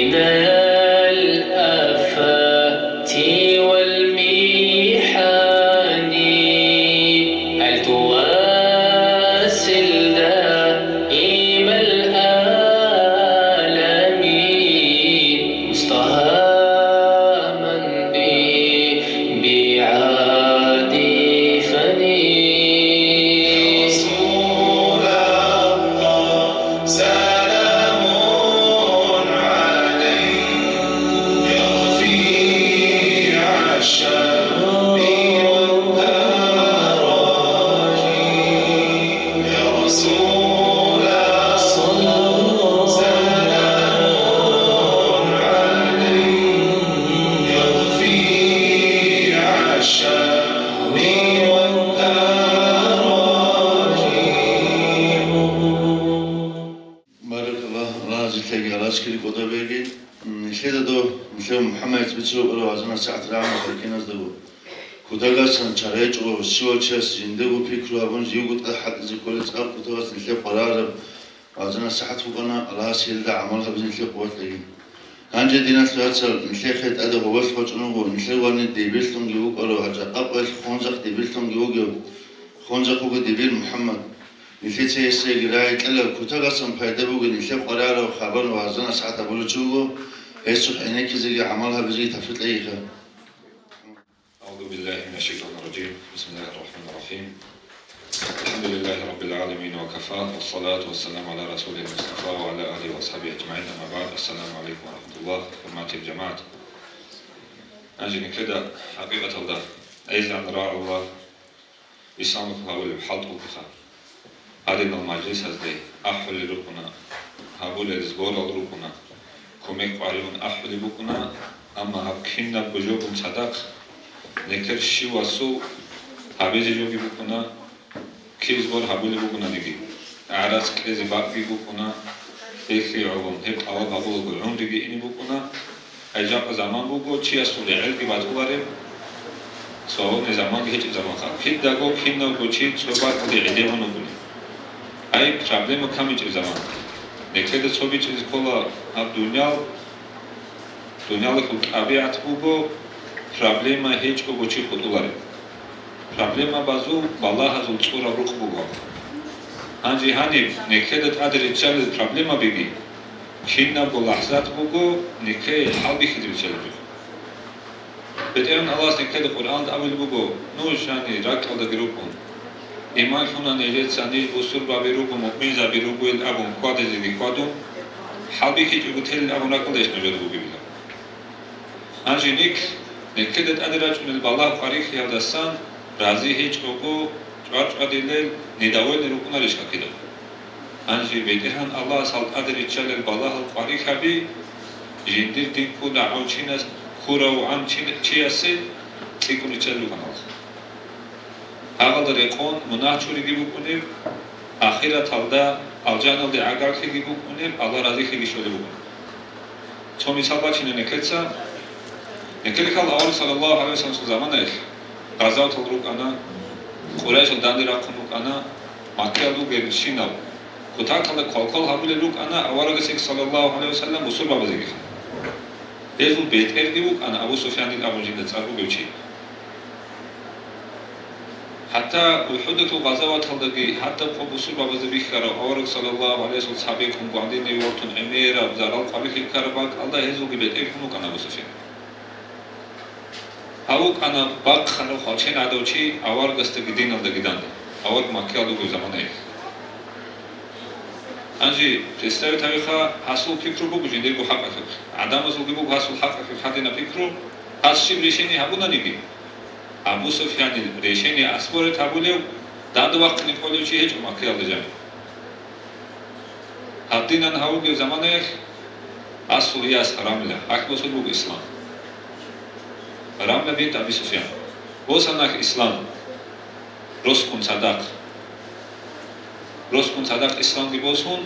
من الآفات والمحن، هل تواصل دائم الآلام مستهاما بعاد فني. رسول الله، سلام عليك يا رفيع الشأن والدرج. يا رسول الله، سلام عليك يا رفيع الشأن والدرج. Баракаллагь, Аллагь гьезие гьалачкили кӀодабеги. Нилъеда дов, нилъер МухӀаммадица бицараб вагӀза-насихӀат рагӀана хӀалкиназдаго. Кутакалъан чара гьечӀого, щивав чияс жиндего пикру гьабун, живго тӀад хӀалтӀизе кколел цӀакъ кутакалъ нилъер къваригӀараб вагӀза-насихӀат букӀана, Аллагьас гьелда гӀамал гьабизе нилъее къуват кьеги. Гьанже, диналъул вацал, нилъехъе тӀаде гъоболлъ вачӀунаго, нилъер ванни дибирлъунги вукӀарав, гьачӀа къакъоялъ Хунзахъ дибирлъунги вугев, Хунзахъ вуго дибир МухӀаммад. Нилъеца гьесиеги рагӀи кьела, кутакалъан пайда бугеб нилъер къваригӀараб хабар ва вагӀза-насихӀат гьабулев чи вуго, гьесухъ гӀенеккизеги гӀамал гьабизеги тавфикъ кьегиха. أعوذ بالله من الشيطان الرجيم. بسم الله الرحمن الرحيم. الحمد لله رب العالمين وكفى، والصلاة والسلام على رسوله المصطفى وعلى آله وأصحابه أجمعين. أما بعد. السلام عليكم ورحمة الله. حرمات الجماعة. Гьанже нилъеда хӀакъикъаталда гӀезегӀан рагӀула исламалъул гьабулеб хӀалтӀулъха. Гьадинал мажлисазде ахӀулел рукӀуна, гьабулел сборал рукӀуна, кумек къваригӀун ахӀулеб букӀуна, амма гьаб кинабго жогун цадахъ нилъер щивасул гьабизе жоги букӀуна, киб сбор гьабулеб бугонаниги, гӀарац кьезе бакӀги букӀуна, гьелъие гӀоло гьеб тӀалаб гьабулаго гӀумруги ине букӀуна. Гьай жакъа заман буго, чиясул регӀелги батулареб, свободный заманги гьечӀеб заманха. Кидаго киналго чи цо бакӀалде гӀедегӀун вугони. Гьай проблема камичӀеб заман. Нилъеда цо бичӀчӀизе ккола гьаб дуниял, дуниялалъул тӀабигӀат буго, проблема гьечӀого чи хутӀулареб. Проблемабазул балагьазул цӀураб рукъ буго. Гьанже гьаниб нилъеда тӀаде риччалел проблемабиги, кинабго лахӀзат буго нилъее хӀалбихьизе риччалеб жо. БетӀергьан Аллагьас нилъеда Къуръаналда абулеб буго: «Нуж гьанир ракьалдаги рукӀун, иман лъуна нижеца, ниж бусурбаби руго, муъминзаби ругойил абун хьвадизеги хьвадун, хӀалбихьичӀого телин абун ракӀалда иш нужеда бугебилан». Гьанже нилъ, нилъеда тӀаде рачӀунел балагь къварилъиялдасан рази гьечӀого чӀвачӀвадилел недовольный рукӀунарищха кида? Гьанже БетӀергьан Аллагьас гьал тӀаде риччалел балагьал къварилъаби жиндир дин ккун рагӀав чинас, ккуравгӀан чи-, чиясе цӀикӀкӀун риччалел рукӀана. Гьабалда рекъон мунагь чуриги букӀунеб, ахираталда алжаналде гӀагарлъиги букӀунеб, Аллагь разилъиги щолеб букӀунеб. Цо мисал бачина нилъеца. Нилъер авараг саллаллагьу гӀалайгьи вассалламасул заманаялъ гъазаватал рукӀана, Къурайшал данде рахъун рукӀана, Маккаялда бугебщинаб кутакалда квалквал гьабулел рукӀана аварагасеги саллаллагьу гӀалайгьи вассаллам бусурбабазеги. Гьезул бетӀерги вукӀана Абу Суфьянил абун жинда цӀар бугев чи. ХӀатта УхӀудалъул гъазаваталдаги гьадаб къо бусурбабазе бихьарав авараг саллаллагьу гӀалайгьи вассаллам цабеккун гвандинив вортун гӀемераб зарал къварилъи ккараб бакӀалда гьезулги бетӀер хьун вукӀана Абу Суфьян. Гьав вукӀана бахъарав хвалчен гӀадав чи аварагасдаги диналдаги данде, авараг Маккаялда вугев заманаялъ. Гьанже представить гьавиха, гьасул пикру буго жиндирго хӀакъалъулъ. ГӀадамазулги буго гьасул хӀакъалъулъ гьадинаб пикру, гьас щиб решение гьабунаниги, Абу Суфьянил решение оспорить гьабулев, данде вахъине кӀолев чи гьечӀо Маккаялда жанив. Гьадинан гьав вугев заманаялъ асул яс Рамла, гьалъ босун буго Ислам. Рамла бинт Аби Суфьян. Босана гьалъ Ислам. Росгун цадахъ. Росгун цадахъ Исламги босун,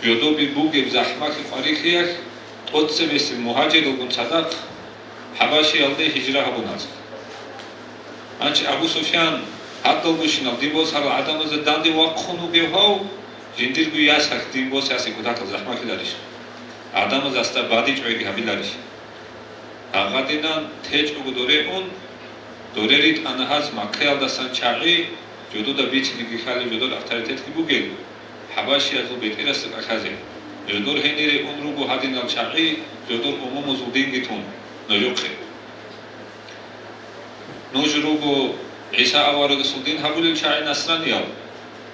жодоби бугеб захӀмалъи къварилъиялъ тӀоцебесеб мугьажиралгун цадахъ ХӀабашиялде гьижра гьабуна. Гьанже Абу Суфьян гьадалгощинал дин босарал гӀадамазда данде вахъун вугев гьав, жиндирго яс гьалъ дин босиялъе кутакалда захӀмалъиларищ? гӀадамазда гьасда бадибчӀвайги гьабиларищ? Гьагъадинан течӀого доре ун, доре ритӀана гьаз Маккаялдасан чагӀи, жодода бицинеги лъалеб жодор авторитетги бугел, хӀабашиязул бетӀерасда кӀалъазе. Жодор гьенире ун руго гьадинал чагӀи, жодор умумузул динги тун, нужехъе. Нуж руго ГӀиса аварагасул дин гьабулел чагӀи насраниял.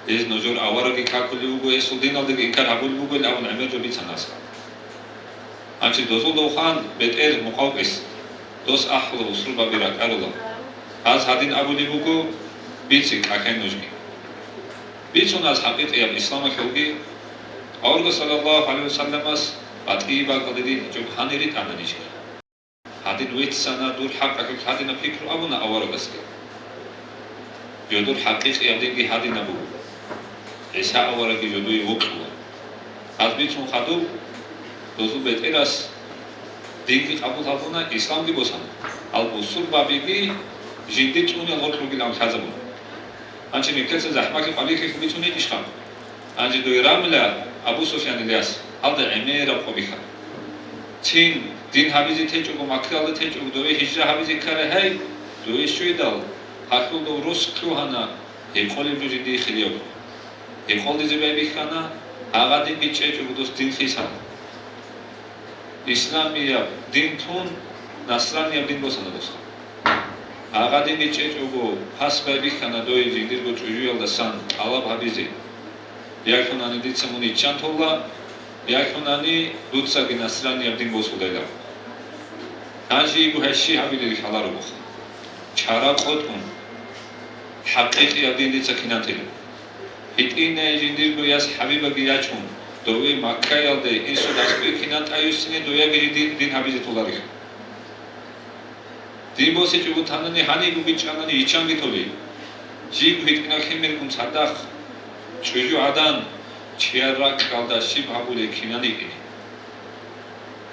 Гьез нужер авараги какулев вуго, гьесул диналдаги инкар гьабулеб бугел абун гӀемер жо бицана гьасда. Гьанже дозул довхан бетӀер Мукъавкъис, дос ахӀула, усул баби ракӀарулел. Гьаз гьадин абулеб буго, бице, кӀалъай нужги. Бицун гьаз хӀакъикъияб исламалъулги, аварагас саллаллагьу гӀалайгьи вассалламас батӀияб бакӀалде ритӀичӀого гьанир ритӀана нижги. Гьадин веццана дур хӀакъалъулъ гьадинаб пикру абуна аварагасги. Жодор хӀакъикъияб динги гьадинаб буго. ГӀиса аварагги жодое вокьула. Гьаз бицун хадуб, дозул бетӀерас динги къабул гьабуна, исламги босана. Гьал бусурбабиги жиндир цӀуниял гъоркь ругилан лъазабуна. Гьанже нилъеца захӀмалъи къвалихьилъун бицун гьечӀищха? Гьанже дой рамила Абу Суфьян Ильяс, гьалда гӀемераб къо бихьа. Цин, дин гьабизе течӀого, Маккаялда течӀого, дове гьижра гьабизе ккарай гьай, дове щведал, гьалъул дов рос лъугьана, гьекъолеб жо жиндие хирияб. Гьекъолдизе байбихьана, гьагъадинги чӀечӀого дос дин хисана. Исламияб дин тун, насранияб дин босана досха. Гьагъадинги чӀечӀого, гьас байбихьана дой жиндирго чӀужуялдасан тӀалаб гьабизе. Ялъунани дица мун иччан тола, ялъунани дуцаги насранияб дин босулайилан. Гьанже йиго гьай щи гьабилел лъаларогоха. Чара къотӀун, хӀакъикъияб дин дица кинан тела. ГьитӀинай жиндирго яс ХӀабибаги ячун, дове Маккаялде инсул аскӀове кинан тӀаюссине, дояги дин, дин гьабизе толарила. Дин босичӀого танани гьаниго бичӀчӀанани йиччанги толи. Жийго гьитӀинаб лъимергун цадахъ, чӀужугӀадан, чияр ракьалда щиб гьабулей кинан йикӀине.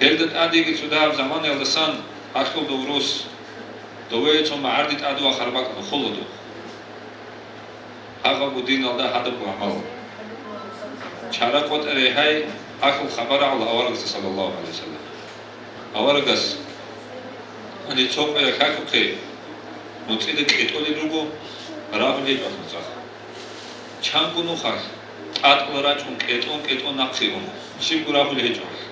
Гьелда тӀадеги цо дагьаб заманаялдасан гьалъул дов рос, дове цо магӀарди тӀадвахараб бакӀана холодухъ. Гьагъабго диналда гьадабго гӀамал. Чара къотӀарай гьай, ахӀул хабар гӀала аварагасда, саллаллагьу гӀалайгьи вассалам. Аварагас, гьанир цо къоялъ хьахьухъе, нуцӀида кӀетӀолел руго, рагьулел гьечӀо нуцӀа. Чанго нухалъ, тӀатӀал рачӀун кӀетӀон-кӀетӀон нахъе ун, щибго рагьулел гьечӀо гьалъ.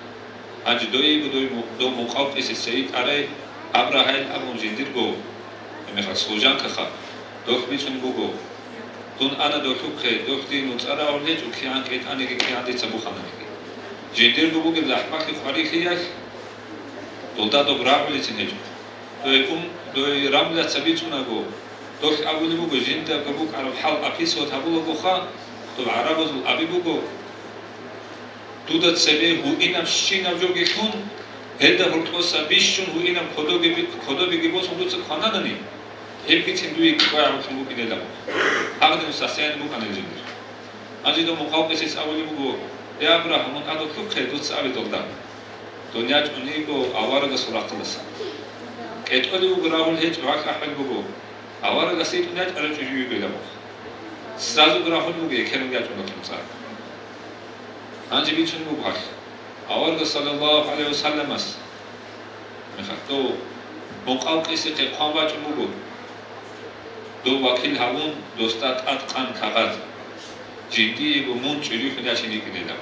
Гьанже дойиго дой му-, дов Мукъавкъисица йикӀарай, Абрагьайил абун жиндирго, гьебмехалъ служанкаха, дохъ бицунеб буго. Дун ана долъухъе, дохъ дие нуцӀа рагьулел гьечӀо, кигӀан кӀетӀаниги, кигӀан дица бухананиги. Жиндирго бугеб захӀмалъи къварилъиялъ, долда доб рагьулецин гьечӀо. Дой ум-, дой рамлаца бицунаго, долъ абулеб буго, жиндаго букӀараб хӀал описывать гьабулагоха, доб гӀарабазул аби буго, дуда цебе гьуинаб щинаб жоги лъун, гьелда гьоркьоса бищун гьуинаб кодоги би-, кодобиги босун дуца квананани, гьебгицин дуе кӀвай гьабулъун букӀинелаб. Гьагъадин состояние букӀана жиндир. Гьанже дов Мукъавкъисица абулеб буго, я Абрагьа, мун тӀадвуссухъе, дуца абе долда. Дун ячӀун йиго аварагасул рахъалдасан. КӀетӀолев вуго, рагьулел гьечӀо, гьалъ ахӀулеб буго, аварагас йитӀун ячӀарав чӀужу йигоилан. Сразу рагьулеб буго, экерун ячӀун батун цӀар. Гьанже бицун буго гьалъ. Аварагас саллаллагьу гӀалайгьи вассалламас, мехалъ, дов Мукъавкъисихъе хъван бачӀун буго, дов вакил гьавун, досда тӀадкъан кагъат, жиндиего мун чӀужугӀун ячин йикӀинилан.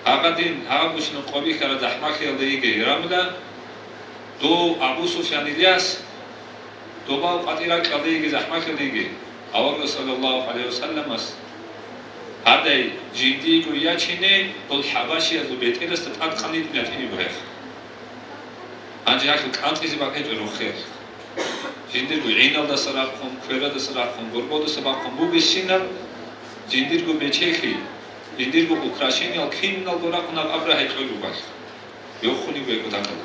Гьагъадин, гьагъаб гущинаб къо бихьараб захӀмалъиялда йигей рамула, дов Абу Суфьян Ильяс, добал къватӀир ракьалда йигей захӀмалъиялда йигей, аварагас саллаллагьу гӀалайгьи вассалламас гьадай жиндиего ячине, дол хӀабашиязул бетӀерасда тӀадкъан йитӀун ячӀине бугьехъ. Гьанже гьалъул кӀанцӀизе бакӀ гьечӀо рохел. Жиндирго гӀиналдаса рахъун, кверадаса рахъун, горбодаса бахъун бугебщинаб, жиндирго бечелъи, жиндирго украшениял киналго рахъун гьаб Абрагьае кьолеб буго гьалъ. Йохунеб буго гьеб кутакалда.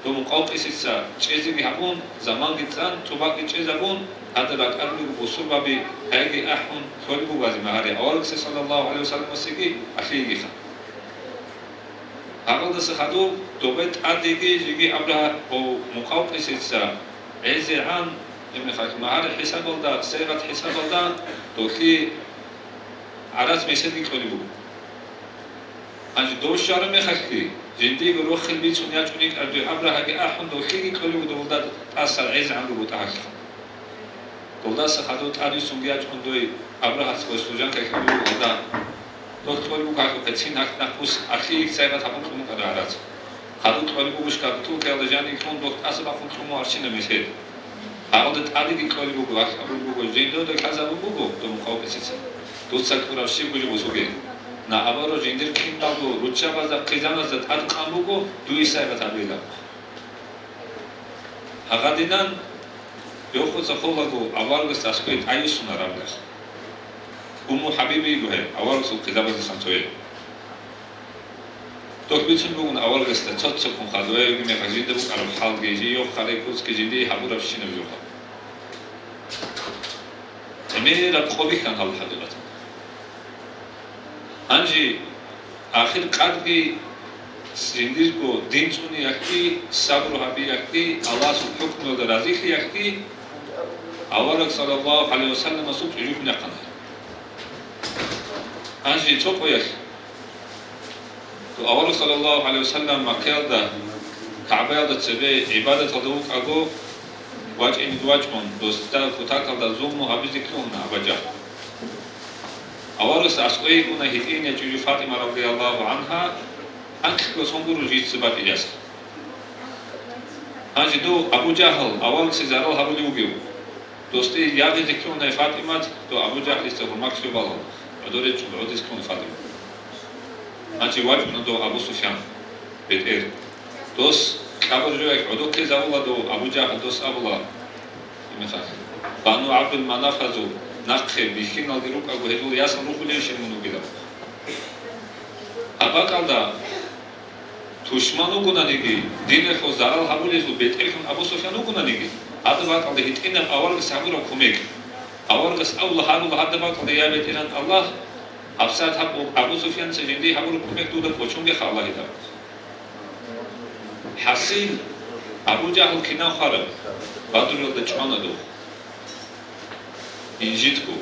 Дов Мукъавкъисица чӀезеги гьабун, заманги цӀан, цо бакӀги чӀезабун, гьадаб ракӀарулего бусурбаби гьайги ахӀун, лъолеб буго гьазе магьари аварагасде саллаллагьу гӀалайгьи вассалламасеги, гьалъиегиха. Гьабалдаса хадуб добе тӀадеги жеги Абрагьа ва Мукъавкъисица гӀезегӀан, гьебмехалъ магьари хӀисабалда, сайгъат хӀисабалда долъи гӀарац меседги кьолеб буго. Гьанже дов щвараб мехалъги, жиндиего рохел бицун ячӀун йикӀараб дой Абрагьаги ахӀун, дов лъиги кьолеб буго, дов тӀаса гӀезегӀан руго тӀагьаллъун. Долдаса хадув тӀад йисунги ячӀун дой Абрагьаца служанкаялъ абулеб гьалда. Дов кьолеб буго гьалъухъе цин гьалъ нахъ бус, алъие сайгъат гьабун кьун букӀараб гӀарац. Хадув кьолеб буго шкатулкаялда жанив кьун, дов тӀаса бахъун кьун арщинаб месед. Гьалда тӀадеги кьолеб буго, гьалъ абулеб буго, жиндуда лъазабун буго дов мухъав кӀицӀица. Дуца кьураб щибго жо босуге. Наоборот, жиндир киналго руччабазда, хъизаназда тӀад къан буго, дуе сайгъат гьабила. Гьагадинан, Йохоца холаго аварагас аскӀове тӀайусуна рабилас. Умму ХӀабиби йиго гьеб, аварагасул хъизабаздасан цое. Дохъ бицун бугун аварагасда цо-цоккун хадув, гьев мехалъ жинда букӀараб хӀалги, жий йохъарай куцги жиндие гьабурабщинаб жо гьаб. ГӀемераб къо бихьана гьаб хӀакъикъаталда. Гьанже ахир къадги жиндирго дин цӀуниялъги, сабру гьабиялъги, Аллагьасул хӀукмуялда разилъиялъги авараг саллаллагьу гӀалайгьи вассаламасул чӀужугӀунахъана. Гьанже цо къоялъ, авараг саллаллагьу гӀалайгьи вассалам Маккаялда, КагӀбаялда цебе гӀибадаталда вукӀаго, вачӀине вачӀун, досда кутакалда зулму гьабизе кьуна Абу Жагьл. Аварагас аскӀове йикӀуна гьитӀинаб чӀужу ФатӀима радияллагьу гӀангьа, анкьго сон гуро жица батӀияс. Гьанже дов Абу Жагьл аварагасде зарал гьабулев вугев. Досде ягъизе кьуна ФатӀимат, дов Абу Жагьлица гьурмалъ балал, гӀодоре чӀун гӀодизе кьуна ФатӀимат. Гьанже вачӀуна дов Абу Суфьян, бетӀер. Дос кьабур жоялъ гӀодохъе завула дов Абу Жагьл, дос абула, Бану ГӀабдул-Манафазул нахъе бихьиналги рукӀаго гьезул ясал ругулейищ мун вугилан. Гьаб бакӀалда тушман вугонаниги, диналъул зарал гьабулезул бетӀерлъун Абу Суфьян вугонаниги, гьадаб бакӀалда гьитӀинаб аварагас гьабураб кумек. Аварагас абула гьарула гьадаб бакӀалда: «Я БетӀергьан Аллагь, гьабсагӀат гьаб Абу Суфьяница жиндие гьабураб кумек дуда кӀочонге халлагьидал». ХӀасил, Абу Жагьл кинав хвараб? Бадруялда чӀвана дов. Инжитго.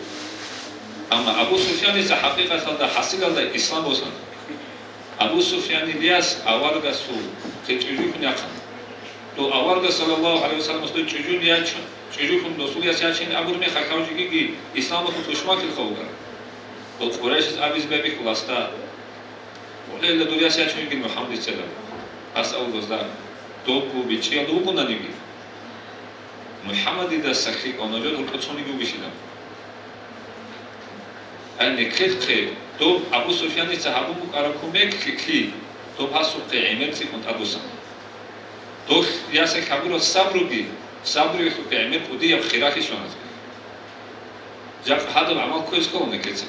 Амма Абу Суфьяница хӀакъикъаталда хӀасилалда ислам босана. Абу Суфьянил яс аварагасул хъе чӀужугьунахъана. Дов аварагас саллаллагьу гӀалайгьи вассаламасда чӀужуян ячун, чӀужугьун досул яс ячейин абураб мехалъ, гьав жеги исламалъул тушманлъилха вугар. Дов Къурайшаз абизе байбихьула гьасда: «Гьелда дур яс ячун йигин МухӀаммадицайилан». Гьас абула гьезда: «Добго бичӀчӀиялда вугонаниги, МухӀаммадидаса лъикӀав нужер гьоркьоб цониги вугищилан». Гьаниб нилъехъе доб Абу Суфьяница гьабун букӀараб кумек лъикӀлъи, доб гьасухъе гӀемер цӀикӀкӀун тӀадвуссана. Дов ясалъ гьабураб сабруги, сабруялъухъе гӀемер кӀудияб хиралъи щвана. Жакъа гьадаб гӀамал кквезе ккола нилъеца.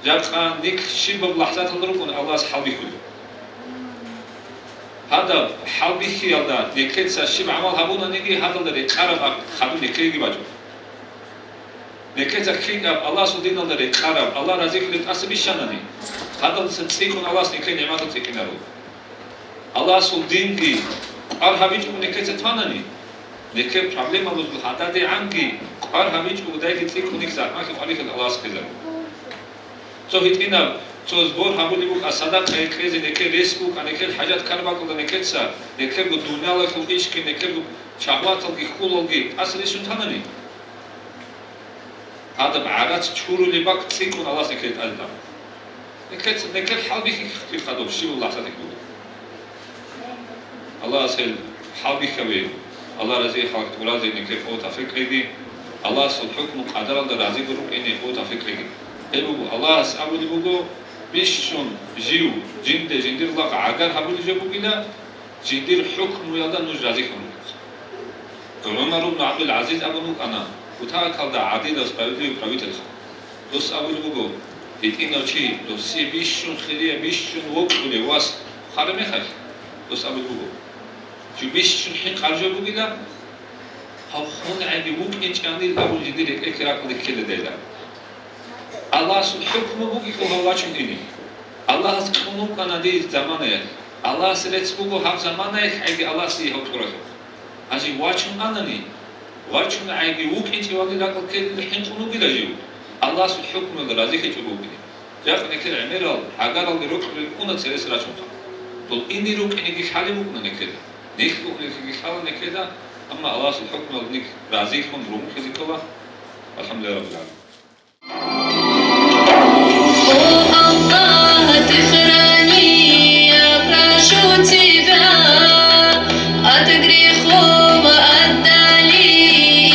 Жакъа нилъ щибаб лахӀзаталда рукӀун Аллагьас хӀалбихьулеб. Гьадаб хӀалбихьиялда нилъеца щиб гӀамал гьабунаниги, гьадалда рекъараб хадуб нилъееги бачӀо. Нилъеца лъикӀаб, Аллагьасул диналда рекъараб, Аллагь разилъулеб тӀаса бищанани, гьадалдаса цӀикӀкӀун Аллагьас нилъее нигӀматал цӀикӀкӀинаро. Аллагьасул динги кӀвар гьабичӀого нилъеца тванани, нилъер проблемабазул гьададегӀанги кӀвар гьабичӀого дайги цӀикӀкӀун нилъ захӀмалъи къварилъи Аллагьас ккезаро. Цо гьитӀинаб, цо сбор гьабулеб букӀа, садакъа кьезе нилъер рес букӀа, нилъер хӀажат ккараб бакӀалда нилъеца, нилъерго дуниялалъул ишги, нилъерго шагьваталги, хьулалги тӀаса рисун танани, гьадаб гӀарац чурулеб бакӀ цӀикӀкӀун Аллагьас нилъее тӀаде тӀама. Нилъеца, нилъер хӀалбихьи хадуб щибаб лахӀзатги буго. Аллагьас гьел хӀалбихьаве, Аллагь разие халкъ тӀуразе нилъее къо тавфикъ кьеги, Аллагьасул хӀукму къадаралда разиго рукӀине къо тавфикъ кьеги. Гьеб буго, Аллагьас абулеб буго: «Бищун жив жинде жиндир лагъ гӀагар гьабулеб жо бугила, жиндир хӀукмуялда нуж разилъун ругелъул». ГӀумар ибн ГӀабдул-ГӀазиз абун вукӀана, кутакалда гӀадилав, справедливый правитель. Дос абулеб буго: «ГьитӀинав чи, досие бищун хирияб, бищун вокьулев вас хвараб мехалъ». Дос абулеб буго: «Жо бищун хӀинкъараб жо бугила, гьав хун гӀеги вукӀинчӀанил абун жиндир рекӀелъе ракӀалде ккела дайла. Аллагьасул хӀукму бугелъул гьав вачун ине. Аллагьас кьун вукӀана дие заманаялъ. Аллагьас рецц буго гьаб заманаялъ гӀеги Аллагьас дие гьав кьуралъухъ. Гьанже вачун анани, вачун гӀайги вукӀинчӀевали ракӀал ккелил хӀинкъун вугила жив, Аллагьасул хӀукмуялда разилъичӀого вукӀине». Жакъа нилъер гӀемерал гӀагаралде рокьулел уна церес рачунха. Дол ине рукӀинеги лъалеб букӀуна нилъеда. Нилъго унеллъиги лъала нилъеда, амма Аллагьасул хӀукмуялда нилъ разилъун ругьунлъизе ккола. АлхӀамдулиллагьи раббил гӀаламин. О Аллах, ты храни, я прошу тебя, от грехов отдали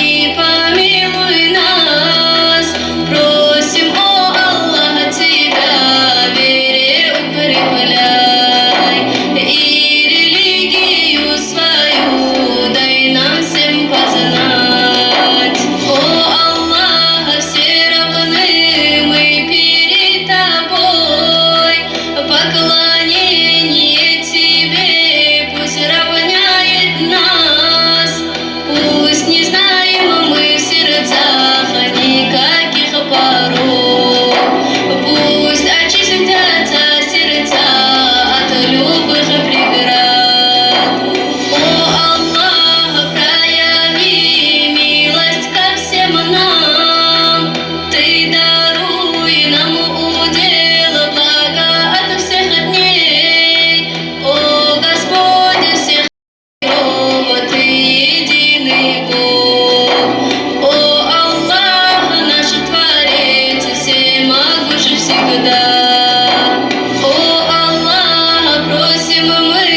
и помилуй нас. Просим, о Аллах, тебя в вере укрепляй и религию свою дай нам всем познать. О Аллах, все равны мы перед Тобой, поклонение Тебе пусть равняет нас. Пусть не знаем мы в сердцах никаких пороков, пусть очистятся сердца от любых преград. О Аллах, прояви милость ко всем нам, Ты даруй нам удел блага от всех дней. О Господь всех, Ты единый Бог. О Аллах, наш Творец, всемогущ всегда. О Аллах, просим мы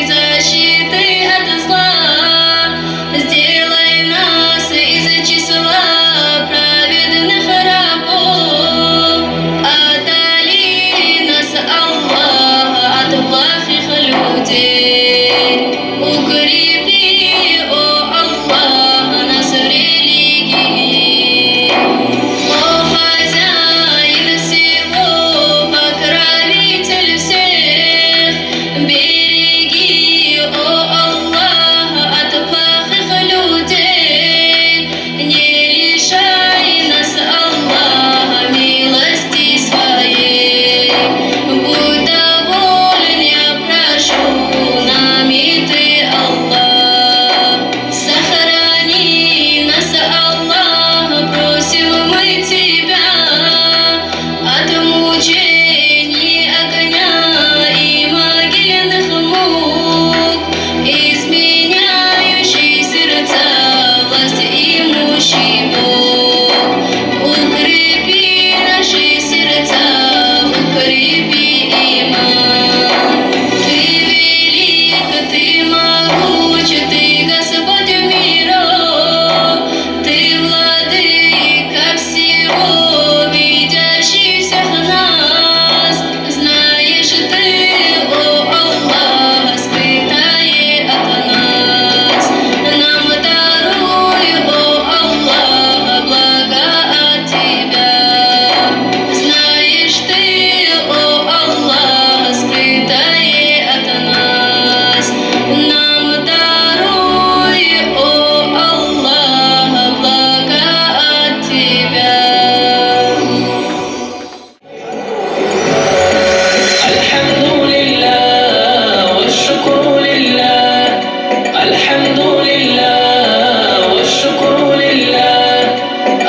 защиты от зла. Сделай нас из числа праведных рабов. Отдали нас, Аллах, от плохих людей. Укрепи, о Аллах, нас в религии. О хозяин всего, покровитель всех, береги, о Аллах, от плохих людей. Не лишай нас, Аллах, милости своей. Будь доволен, я прошу, нами Ты, Аллах. Сохрани нас, Аллах, просим мы Тебя, от мучений огня и могильных мук, изменяющий сердца власть имущий Бог. Укрепи наши сердца, укрепи иман. Ты велик, Ты могуч, Ты Господь миров, Ты владыка всего, видящий всех нас. Знаешь Ты, о Аллах, скрытое от нас. Нам даруй, о Аллах, блага от Тебя. Знаешь Ты, о Аллах, скрытое от нас. Нам даруй, о Аллах, блага от Тебя. الحمد لله والشكر لله. الحمد لله والشكر لله.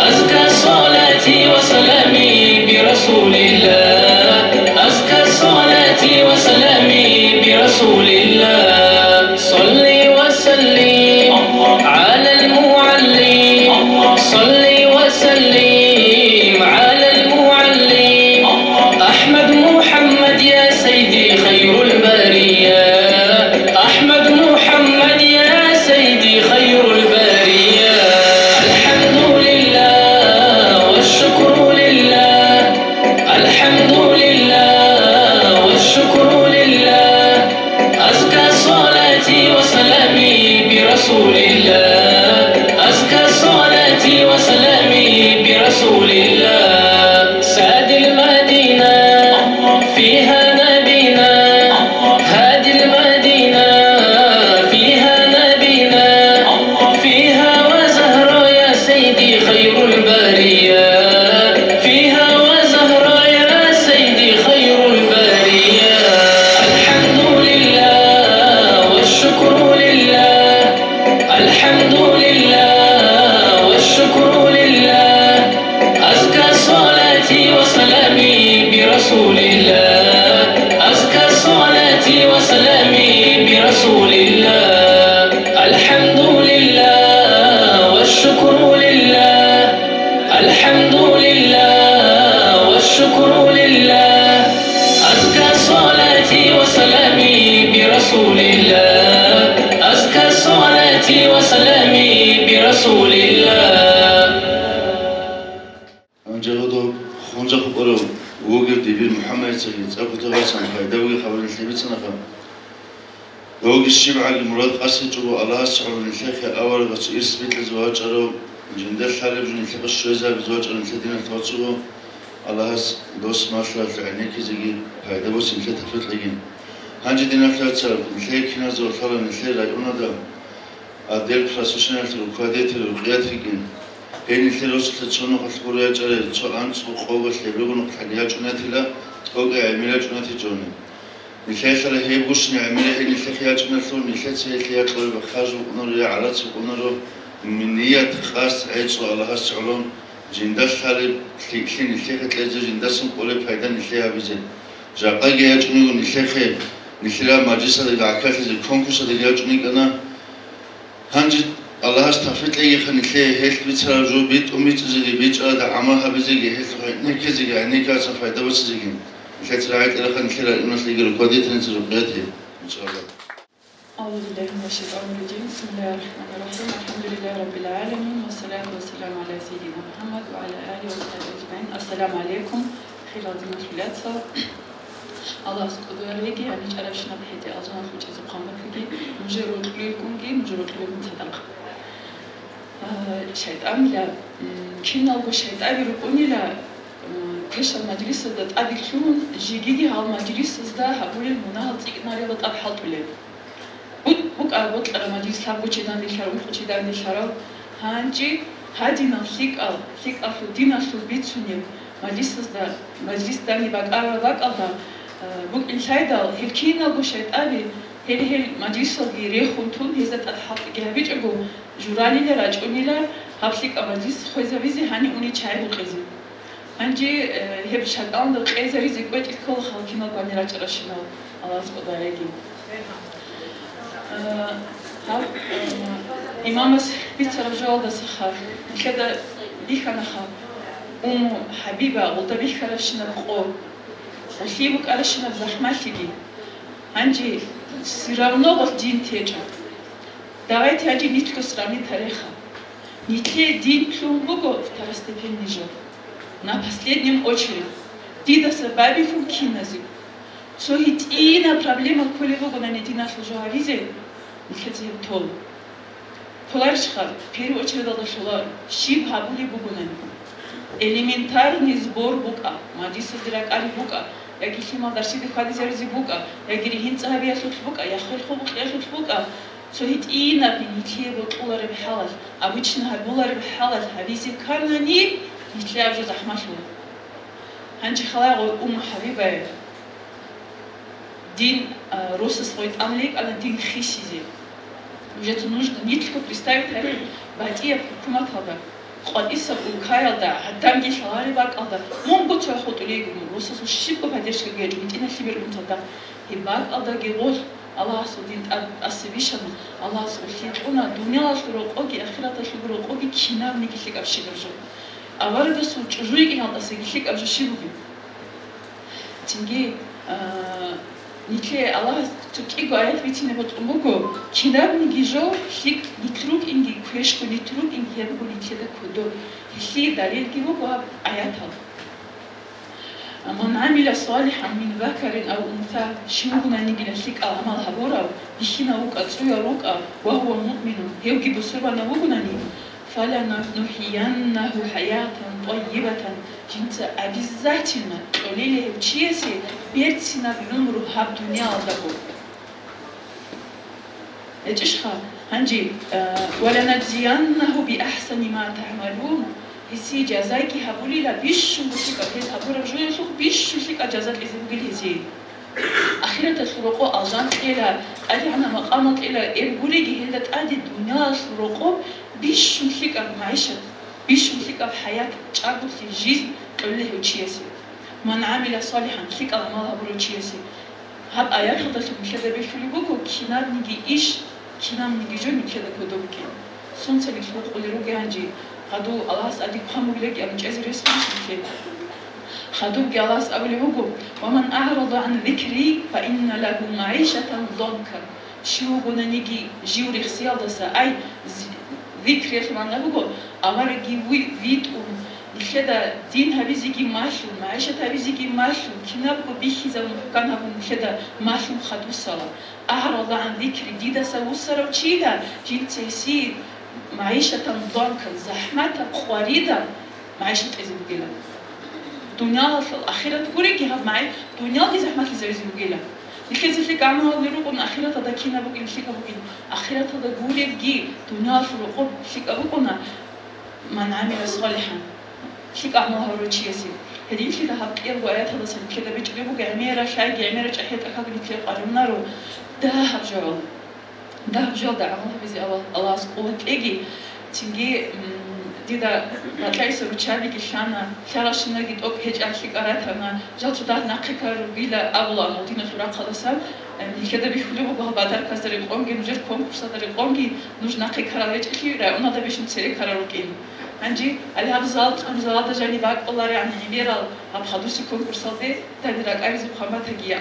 أزكى صلاتي وسلامي برسول الله. أزكى صلاتي وسلامي برسول الله. صل وسلم على المعلم. صل وسلم على المعلم. أحمد محمد يا سيدي خير البرية. أحمد محمد يا سيدي خير البرية. الحمد لله والشكر لله. الحمد لله والشكر لله. أزكى صلاتي وسلامي برسول الله. أزكى صلاتي وسلامي برسول الله. ساد المدينة فيها نبينا، هادي المدينة فيها نبينا، فيها وزهرة يا سيدي خير البرية، فيها وزهرة يا سيدي خير البرية. الحمد لله والشكر لله. برسول الله. الحمد لله والشكر لله. الحمد لله والشكر لله. أزكى صلاتي وسلامي برسول الله. أزكى صلاتي وسلامي برسول الله. Гьанже гьудул хунжа хутӀарав вугев дибир МухӀаммадицаги цӀакъ гьутӀа вацан пайда бугеб хабар нилъее бицанаха. Гьевги щибгӀаги мурад къасичӀого Аллагьас гӀоло нилъехъе аварагас ирс бикьизе вачӀарав, жинда лъалеб жо нилъехъе щвезабизе вачӀарав нилъер диналъул вацаго, Аллагьас дос малъаралъул гӀенеккизеги пайда босизе нилъее тавфикъ кьеги. Гьанже, диналъул вацал, нилъее киназего лъала нилъер районада отдел просвещениялъул руководитель рукъият йикӀин. Гьей нилъер росулъа цо нухалъ гуро ячӀарай, цо анцӀго къого лъебего нухалъги ячӀунатила, тӀокӀи гӀемер ячӀунатичӀони. Нилъеялъала гьеб гущин гӀемер гьей нилъехъе ячӀиналъул, нилъеца гьелъие якьулеб хъаж букӀунаро я гӀарац букӀунаро, ният, къасд, гӀицӀго Аллагьасде гӀоло, жинда лъалеб лъикӀлъи нилъехъе кьезе, жиндасан кӀолеб пайда нилъее гьабизе. Жакъаги ячӀун йиго нилъехъе, нилъерал мажлисалдаги гӀахьаллъизе, конкурсалдаги ячӀун йикӀана. Гьанже Аллагьас тавфикъ кьегиха нилъее гьелъ бицараб жо битӀун бицӀизеги, бичӀчӀаралда гӀамал гьабизеги, гьелъухъе гӀенеккизеги, гӀенеккиялдасан пайда босизеги. Нилъеца рагӀи кьераха нилъер районалъеги руководительница Рукъиятие, иншаллагь. أعوذ بالله من الشيطان الرجيم. بسم الله الرحمن الرحيم. الحمد لله رب العالمين. والصلاة والسلام على سيدنا محمد وعلى آله وصحبه أجمعين. السلام عليكم. Хирал диналъул вацал, Аллагьас кӀодо гьареги, гьанив чӀарабщинаб хӀетӀе алжаналъ вучӀизе хъван батаги, нужер рокьулелгунги, нужер рокьулелгун цадахъ. А, шайтӀанила, м, киналго шайтӀаби рукӀунила, м, квешал мажлисазда тӀаде лъугьун, жегиги гьал мажлисазда гьабулел мунагьал цӀикӀкӀинарилан тӀад хӀалтӀулел. Бу-, букӀа-, бокьараб мажлис лъабго чи данделъарав, ункъо чи данделъарав. Гьанже гьадинал лъикӀал, лъикӀалъул диналъул бицунеб мажлисазда, мажлис данде бакӀарараб бакӀалда, а, букӀин лъайдал, гьел киналго шайтӀаби, гьел-гьел мажлисалги рехун тун, гьезда тӀад хӀалтӀиги гьабичӀого, журалила рачӀунила гьаб лъикӀаб мажлис хвезабизе, гьанив унел чагӀи гьукъизе. Гьанже, э, гьеб шайтӀаналда къезаризе кӀвечӀел ккола халкъ кинал гвани рачӀаращинал, Аллагьас кӀодо гьареги. Э, гьаб, э, имамас бицараб жоялдасаха, нилъеда бихьанаха, Умму ХӀабиба, гъолда бихьарабщинаб къо, гъолъие букӀарабщинаб захӀмалъиги. Гьанже все равно гъолъ дин течӀо. Давайте гьанже нилъго сравнить гьареха. Нилъее дин лъун буго второстепенный жо. На последнем очередь. Дидаса байбихьун киназе. Цо гьитӀинаб проблема кколеб бугонани диналъул жо гьабизе, нилъеца гьеб тол. Толарищха, первый очередалда лъола, щиб гьабулеб бугонани. Элементарный сбор букӀа, мажлисазде ракӀалде букӀа, яги лъимал дарсиде хьвадизаризе букӀа, яги ригьин цӀа гьабиялъулъ букӀа, я хвел-хъубукъиялъулъ букӀа, цо гьитӀинаб нилъее бокьулареб хӀалалъ, обычно гьабулареб хӀалалъ гьабизе кканани, нилъее гьаб жо захӀмалъула. Гьанже хала гъой Умму ХӀабибае. Дин, а, росас гъой тӀамлъи кӀана дин хисизе. Уже цо нужда нилъго представить гьаре, батӀияб хӀукуматалда, къватӀисаб улкаялда, гӀадамги лъалареб бакӀалда, мунго цо хутӀулей йиго мун, росасул щибго поддержкаги гьечӀо, гьитӀиналъе бергунталда. Гьеб бакӀалдаги гъолъ Аллагьасул дин тӀад тӀаса бищана, Аллагьас гъолъие кьуна, дуниялалъул рокъоги ахираталъулго рокъоги кинабниги лъикӀабщинаб жо. Аварагасул чӀужу йикӀиналдасаги лъикӀаб жо щиб бугеб? Цинги, а, нилъее Аллагьас цо кӀиго аят бицине бокьун буго, кинабниги жо лъикӀ нилъ рукӀинги, квешго нилъ рукӀинги гьеб буго нилъеда кодоб. Гьелъие далилги буго гьаб аятал. «Ман гӀамила салихӀан мин закарин ав унса», щив вугонаниги лъикӀал гӀамал гьабурав, бихьинав вукӀа, цӀуяв вукӀа, «ва гьува муъминун», гьевги бусурбанав вугонани, «фаланухӀияннагьу хӀаятан тӀайибатан», жинца обязательно кьолила гьев чиясе берцинаб гӀумру гьаб дуниялалдаго. ГьечӀищха? Гьанже, а, «валанажзияннагьу биахӀсани ма тагӀмалун», гьесие жазаги гьабулила бищунго лъикӀаб, гьез гьабураб жоялъухъ бищун лъикӀаб жаза кьезе бугила гьезие. Ахираталъул рокъо алжан кьела, тӀадегӀанаб макъамал кьела, эб гуреги гьелда тӀаде дуниялалъул рокъоб бищун лъикӀаб магӀишат, бищун лъикӀаб хӀаят, чӀаголъи, жизнь кьолила гьев чиясе. «Ман гӀамила салихӀан», лъикӀал гӀамал гьабурав чиясе. Гьаб аяталдалъун нилъеда бихьулеб буго, кинабниги иш, кинабниги жо нилъеда кодоб букӀин. Сунца нилъ букъулел ругел гьанже, гьадув Аллагьас тӀаде хъван бугилан абун чӀезе рес гьечӀищ нилъее? Гьадубги Аллагьас абулеб буго: «Ва ман а'рада гӀан зикри, фа инна лагьу магӀишатан данка». Щив вугониги жив рехсиялдаса, ай, зи-, зикриялъул магӀна буго, авараги ви-, витӀун, нилъеда дин гьабизеги малъун, магӀишат гьабизеги малъун, кинабго бихьизабун, хӀукан гьабун нилъеда малъун хадусала. «АгӀрада гӀан зикри», дидаса вуссарав чида, жинца гьесие магӀишатан данка, захӀматаб, къваридаб магӀишат кьезе бугила. Дуниялалъул ахират гуреги гьаб магӀи-, дуниялги захӀматлъизавизе бугила. Нилъеца лъикӀаб гӀамал гьабулел рукъун ахираталда кинаб букӀин, лъикӀаб букӀин. Ахираталда гуребги дуниялалъул рокъоб лъикӀаб букӀуна, «Ман гӀамила салихӀан», лъикӀаб гӀамал гьабурав чиясе. Гьединлъидал гьаб кӀиябго аяталдасан нилъеда бичӀчӀулеб буго гӀемерал лъайги, гӀемерал чӀахӀиял тӀахьалги нилъее къалунаро дагьаб жо. Дагьаб жоялда гӀамал гьабизе Аллагь-, Аллагьас къуват кьеги. Цинги, м, дида бакьариса руччабиги лъана, лъаралщинаги тӀокӀ гьечӀеб лъикӀаб ратана, жал цо дагь нахъе ккарал ругила абула, амма диналъул рахъалдасан, м, нилъеда бихьулеб буго гьаб подарказда рекъонги, нужер конкурсалда рекъонги, нуж нахъе ккарал гьечӀелъи, районалда бищун цере ккарал рукӀин. Гьанже гьале гьаб зал цӀун, залалда жаниб бакӀаларигӀан гӀемерал гьаб хадусеб конкурсалде, дида ракӀаризе хъван батагия.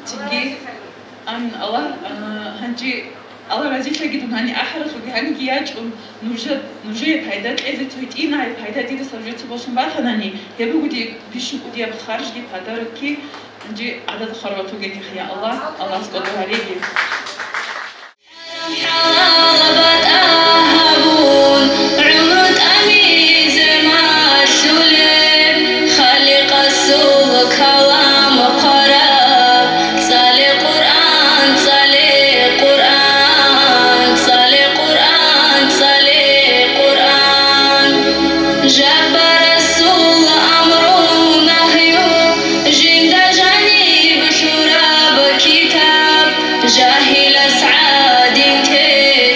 Цинги, амин, Аллагь, а, гьанже Аллагь разилъаги дун гьаниб ахӀаралъуги гьаниги ячӀун, нужа-, нужее пайда кьезе цо гьитӀинаб пайда дидаса нужеца босун батанани, гьеб буго дие бищун кӀудияб харжги, подарокги, гьанже гӀадада хвараб батугетихъ, я Аллагь, Аллагьас кӀодо гьареги. ХӀалалаб батӀа гьабун, гӀумру тӀамизе малъулеб, Халикъасул калам хъвараб, цӀале Къуръан, цӀале Къуръан, цӀале Къуръан, цӀале Къуръан. Жабарасул амру-нагью, жинда жаниб лъураб китаб, жагьилас гӀадин те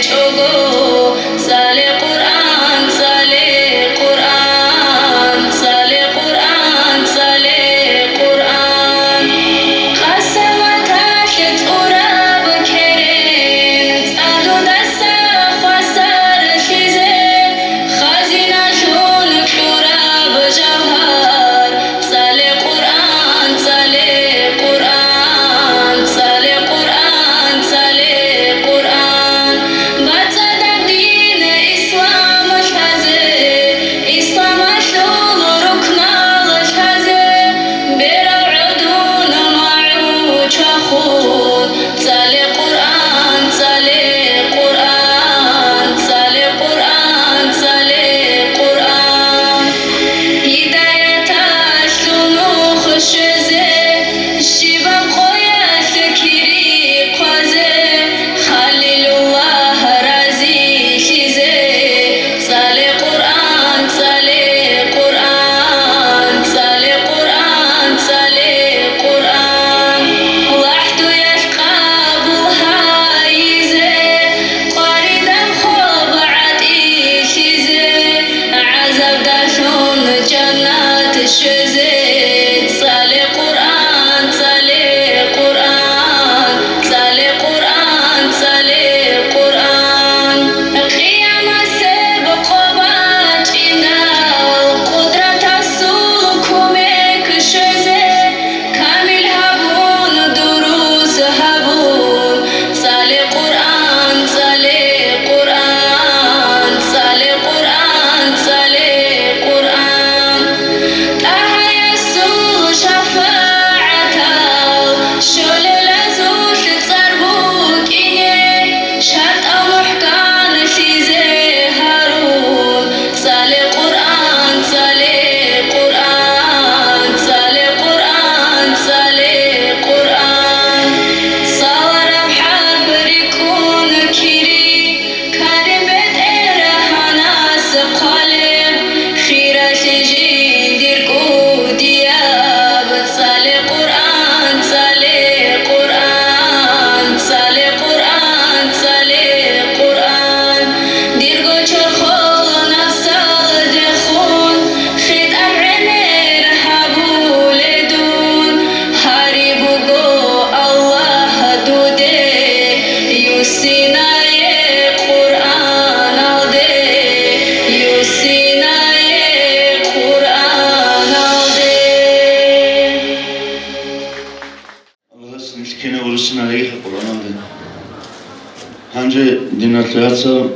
Гьанже диналъул яцал,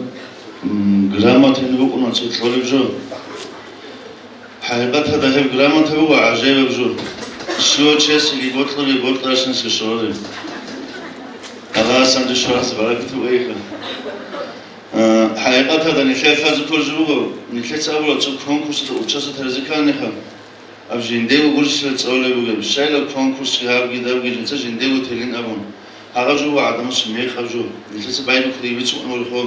м, грамота букӀуна цо кьолеб жо. ХӀакъикъаталда гьеб грамота буго гӀажаибаб жо. Щивав чиясеги бокьулеб, бокьарасинасги щолеб. Аллагьас гьанже щвараб баракат бугейха. А, хӀакъикъаталда нилъер лъазе кколеб жо буго, нилъеца абула цо конкурсалда участвовать гьаризе кканиха. Аб жиндего гурищ цӀалулеб бугеб, щайила конкурсги гьабги дабги жинца жиндего телин абун. Гьагъаб жо ва гӀадамас мекъаб жо. Нилъеца байбихьулеб бицун урхъо.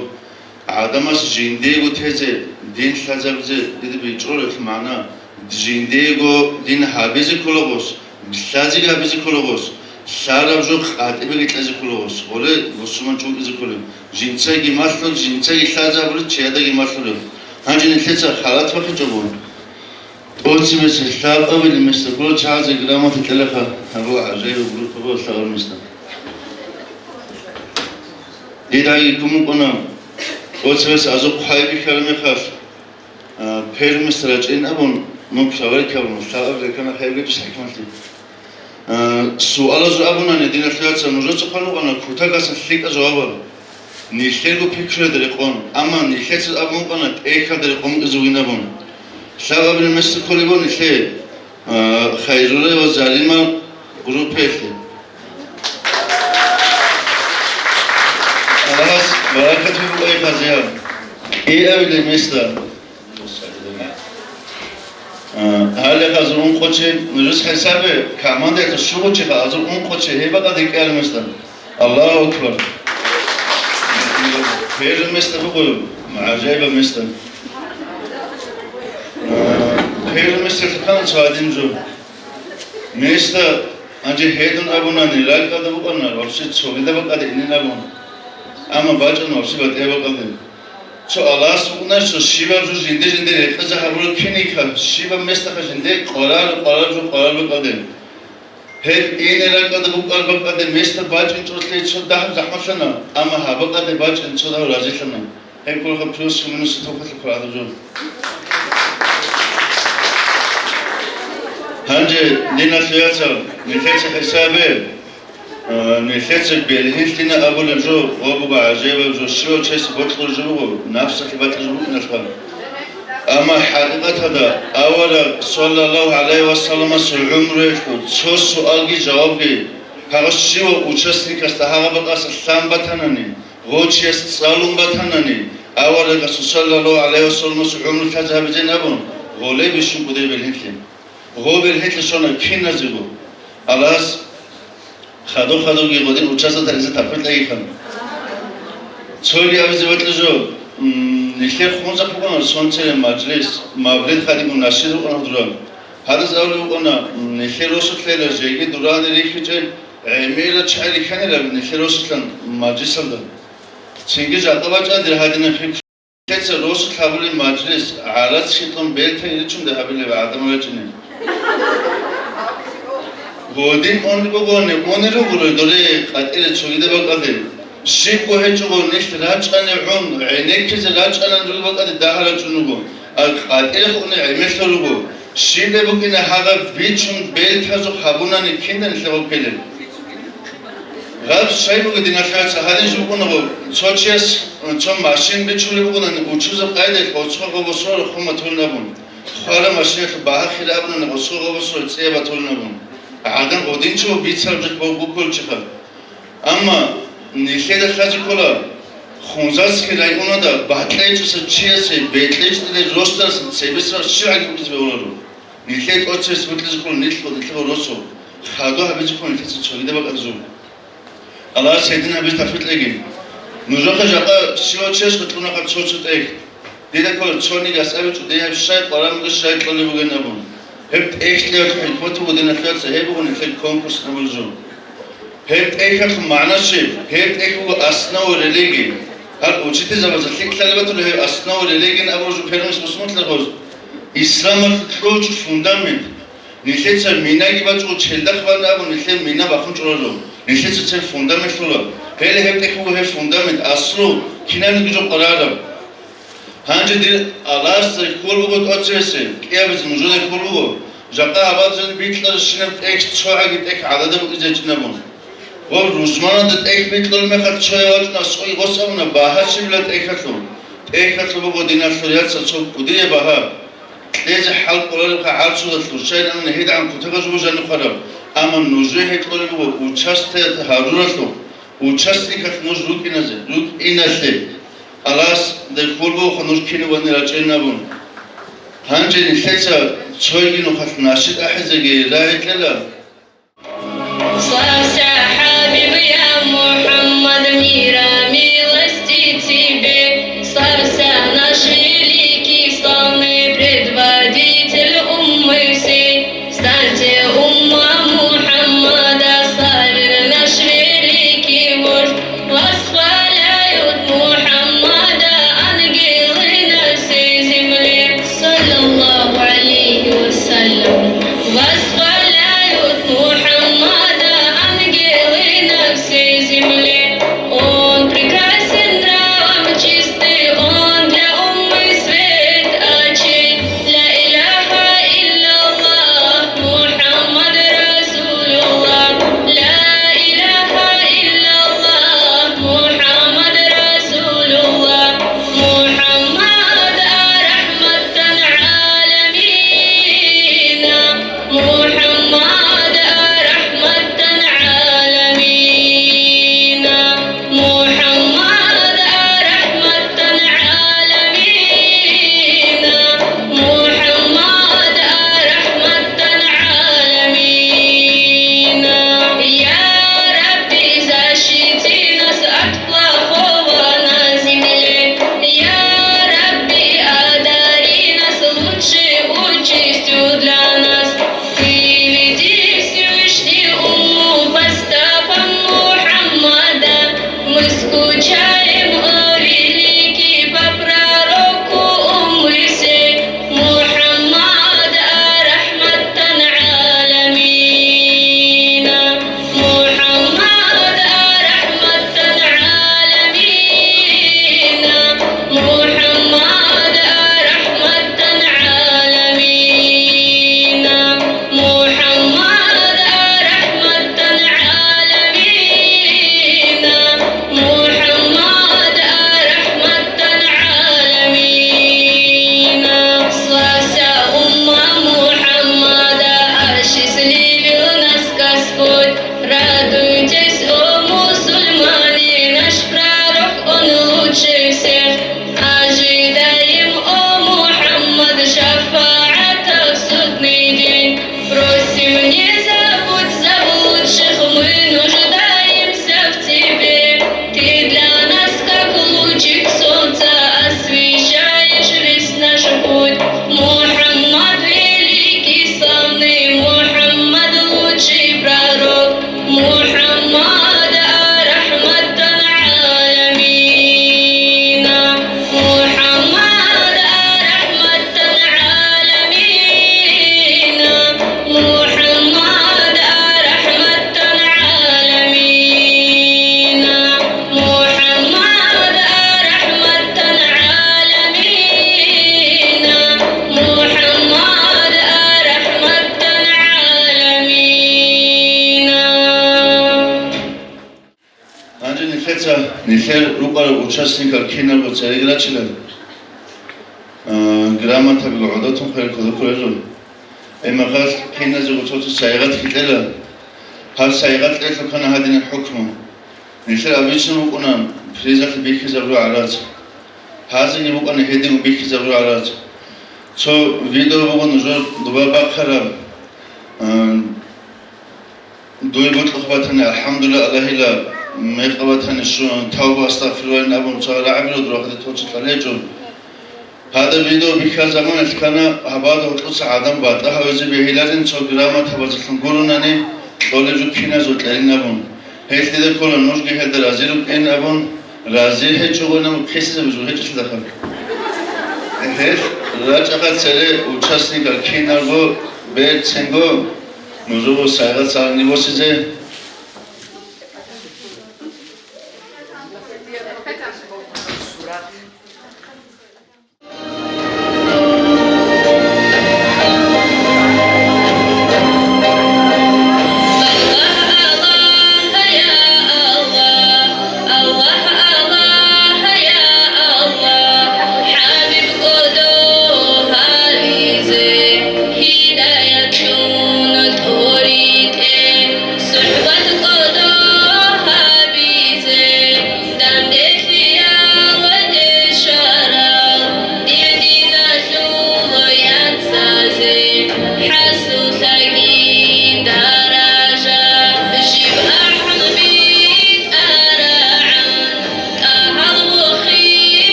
ГӀадамас жиндего тезе, дин лъазабизе дида бичӀчӀуларелъул магӀна, жиндего дин гьабизе кколагъос, лъазеги гьабизе кколагъос, лъараб жо къватӀибеги кьезе кколагъос, гъоле бусурман чӀукӀизе кколеб. Жинцаги малъун, жинцаги лъазабулеб, чиядаги малъулеб. Гьанже нилъеца халат бахъичӀого. ТӀоцебесеб лъабабилеб места гуро чагӀазе грамота кьелаха, гьабула гӀажаибаб группа буго лъабабилеб места. Дидаги кумукъана, тӀоцебесеб азукъ хъвай бихьараб мехалъ, а, первое место рачӀин абун, ну, праварик абун, лъабабилеб рекана хайб гьечӀищ хӀикмалъи. А, суалазул абунани, диналъул яцал, нужеца хъван букӀана кутакасан лъикӀаб жавабал. Нилъерго пикруялда рекъон, амма нилъеца абун букӀана тӀехьалда рекъон букӀизе бугин абун. Лъабабилеб места кколеб буго нилъее, а, Хайрула ва Залимал группаялъе. Аллагьас баракат гьабе, букӀа, гьезие. Кьиабилеб места. А, гьале азар ункъо чи, нужес хӀисабе, командаялъ щуго чи ха, азар ункъо чи, гьеб бакӀалде кӀиабилеб места. Аллагьу акбар. Первое места буго, гӀажаибаб места. А, первое места лъикӀана цо гьадин жо. Места, гьанже гьедун абунани, ракӀалда букӀана, вообще цогидаб бакӀалде инин абун. Амма бачӀана вообще батӀияб бакӀалде. Цо Аллагьас вукӀунаро, щибаб жо жинде-жинде рекъезе гьабураб киниха, щибаб местаха жинде къварар-къварар жо къварар бакӀалде. Гьеб ине ракӀалда букӀар бакӀалде места бачӀинчӀолъи цо дагьаб захӀмалъана, амма гьаб бакӀалде бачӀин цо дагьаб разилъана. Гьеб кколаха плюс-минус тухалъухъ гӀадаб жо. Гьанже, диналъул яцал, нилъеца хӀисабе. А, нилъеца белгьинлъина абулеб жо, гъо буго гӀажаибаб жо, щивав чиясе бокьулеб жо буго, напсалъе бокьулеб жо букӀиналъха. Амма хӀакъикъаталда авараг саллаллагьу гӀалайгьи ва салламас гӀумруялъул цо суалги жавабги, гьагъа щивав участникасда гьагъа бакӀаса лъан батанани, гъо чияс цӀалун батанани, аварагасул саллаллагьу гӀалайгьи ва салламас гӀумру лъазе гьабизин абун, гъолеб бищун кӀудеб белгьинлъи. Гъо белгьинлъи щвана киназего. Аллагьас хадур-хадурги гъодин участвовать гьаризе тавфикъ кьегиха. Цоги абизе бокьа жо, м, нилъер хунзахъ букӀана сонцерен мажлис, мавлид хадигун нашид рукӀана гьудуран. Гьадаз абулеб букӀана, м, нилъер росулъайила жеги дурани рихьичӀел гӀемерал чагӀи рихьанила нилъер росулъан мажлисалда. Цинги жакъа бачӀана дир гьадинаб пикру. Нилъеца росулъ гьабулеб мажлис гӀарац хитӀун бертайиличунда гьабилеб гӀадамал рачӀине. Гъодин унеб бугони, унел руго дора къватӀире цогидаб бакӀалде. Щибго гьечӀого нилъ рачӀани гӀун, гӀенеккизе рачӀанани руго бакӀалде дагьа рачӀун руго. А къватӀире хутӀани гӀемерлъун руго. Щибаб букӀина гьагъаб бичун бертазухъ гьабунани кинда нилъ гъоб ккелеб? Гьаб щай буго, диналъул яцал, гьадин жо букӀунаго, цо чияс, цо машин бичулеб бугони, учузаб къайдаялъ гъоцго гъобосо рухъун батулин абун. Хвараб машиналъул багьа хира абунани, гъоцго гъобосо цӀияб батулин абун. ГӀадан гъодинчӀого бицараб жо букӀулев чиха. Амма нилъеда лъазе ккола, Хунзахъский районада бакьичӀесав чиясе бекьичӀеб росдасан цебесеб щибгӀаги букӀине бегьуларо. Нилъее тӀоцебесеб бокьизе ккола нилъго, нилъго росу. Хадур гьабизе ккола нилъеца цогидаб бакӀазул. Аллагьас гьедин гьабизе тавфикъ кьеги. Нужеха жакъа щивав чиясго кьунаха цо-цо тӀехь. Дида ккола цониги асабичӀо дие гьаб щай къваран бугеб, щай кьолеб бугин абун. Гьеб тӀехьлъиялъул хӀикмат буго, диналъул яцал, гьеб буго нилъер конкурс абулеб жо. Гьеб тӀехьалъул магӀна щиб? Гьеб тӀехь буго основа религии. Гьаб учительзабазда лъикӀ лъалеб батулеб гьеб основа религии абураб жо, первенство бусурманлъи гъоз. Исламалъул кьучӀ, фундамент. Нилъеца минаги бачӀо, челдахъ бани абун, нилъер мина бахун чӀоларо. Нилъеца цебе фундамент лъула. Гьеле гьеб тӀехь буго гьеб фундамент, аслу, кинабниги жо къварараб. Гьанже дир Аллагьасда хьул буго тӀоцебесеб, кӀиабизе нужеда хьул буго, жакъа гьабал жан бикьарабщинаб тӀехь цогӀаги тӀехь гӀадада букӀизе гьечӀин абун. Гъоб рузманалда тӀехь бикьулеб мехалъ цояв вачӀуна, аскӀове гъос абуна, багьа щибила тӀехьалъул. ТӀехьалъул буго диналъул яцал цо кӀудияб багьа. Кьезе хӀал кӀоларебха гӀарцудалъ, щайин абуна, гьедигӀан кутаказ буго жаниб хъвараб. Амма нужее гьекъолеб буго участие гьаруралъухъ, участникалъ нуж рукӀиназе, рукӀиналъе. Аллагьасда хьул бугоха нуж кинабани рачӀинабун. Гьанже нилъеца цойги нухалъ нашид ахӀизеги рагӀи кьела. Славься, Хабиб, я Мухаммад, мира милости тебе. Славься, наш великий, славный предводитель уммы всей. Станьте, умма Мухаммада, славен наш великий вождь. Восхваляют Мухаммада ангелы на всей земле. Саллаллаху алейхи ва саллям. Восхваляют Мухаммада ангелы на всей земле. Он прекрасен нравом, чистый он для уммы свет очей. Ля иляха илляллах, Мухаммад Расулуллах. Ля иляха илляллах, Мухаммад Расулуллах. Мухаммад рахматан гӀаламина. Мухаммад рахматан гӀаламина. Мухаммад рахматан гӀаламина. Мухаммад рахматан гӀаламина. Я Рабби, защити нас от плохого на земле. Я Рабби, одари нас лучшей участью для нас. Приведи, Всевышний, умму по стопам Мухаммада. Мы скучаем, о великий, по пророку уммы всей. Мухаммад рахматан гӀаламина. Мухаммад рахматан гӀаламина. Мухаммад рахматан гӀаламина. Мухаммад рахматан гӀаламина. Мухаммад рахматан гӀаламина. Славься, умма Мухаммада, осчастливил нас Господь. Радуйтесь, о мусульмане, наш пророк, он лучше всех. Ожидаем, о Мухаммад, шафаата в судный день. Просим, не забудь заблудших, мы нуждаемся в тебе. Ты для нас, как лучик солнца, освещаешь весь наш путь. Мухаммад, великий, славный Мухаммад, лучший пророк. Мухаммад рахматан гӀаламина. Мухаммад рахматан гӀаламина. Мухаммад рахматан гӀаламина. Мухаммад рахматан гӀаламина. Мухаммад рахматан гӀаламина. Гьанже нилъеца нилъер рукӀарал участникал киналго цереги рачила, а, грамотабиго гӀодотун хъвел кколел кколел. Гьеб мехалъ киназего цо-цо сайгъат кьела. Гьаб сайгъат кьелъул ккана гьадинаб хӀукму. Нилъер абичӀун букӀуна призалъе бихьизабурал гӀарац. Гьазеги букӀана гьедин бихьизабурал гӀарац. Цо видео буго нужер доба бахъараб. А, дуе бокьухъ батани, алхӀамдулиллагь, Аллагьила мекъ батани, щун, тавба, астагъфируллагь абун, цо рагӀаби рагӀаби рахъалде тӀоча кьалечӀо. Гьадаб видео бихьараб заманалъ ккана, гьабада гьоркьоса гӀадан батӀа гьавизе бегьиларин, цо грамотабазелъун гуронани, кьолеб жо киназул кьерин абун. Гьелъ дида ккола, нужги гьелда рази рукӀин абун, рази гьечӀогойин абун хисизабизе гьечӀелъидахъа. Гьелъ рачӀаха цере участникал киналго берцинго нужего сайгъат царни босизе.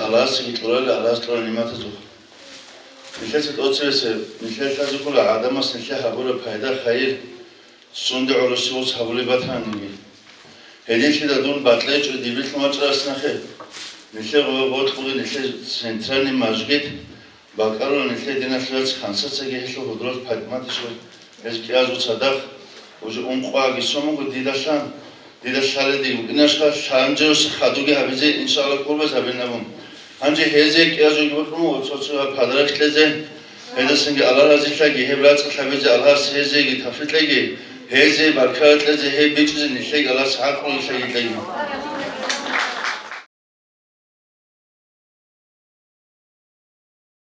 Аллагьасеги кьурали, Аллагьас кьурал нигӀматазухъ. Нилъеца тӀоцебесеб, нилъер лъазе ккола гӀадамас нилъее гьабураб пайда-хайир, сунде гӀурусиялъ гьабулеб батаниги. Гьединлъидал дун бакьичӀо дибилъун вачӀарас нахъе. Нилъер гъо-, гъоркьуги нилъер центральный мажгит бакӀарула нилъер диналъул яц хансацаги гьелъул гьудулаз ПатӀиматищ гьез кӀиязул цадахъ уже ункъоаги сон буго дидалъан, дида лъаледеги букӀинашха, лъанжеруса хадуги гьабизе, иншаллагь, кколбаз гьабилеб буго. Гьанже гьезие кӀиязулги бокьун буго цо-цо подарок кьезе, гьедасанги Аллагь разилъаги, гьеб рацӀцӀалъ гьабизе Аллагьас гьезиеги тавфикъ кьеги, гьезие баркала кьезе, гьеб бичӀчӀизе нилъеги Аллагьас гӀакълу лъаги кьеги.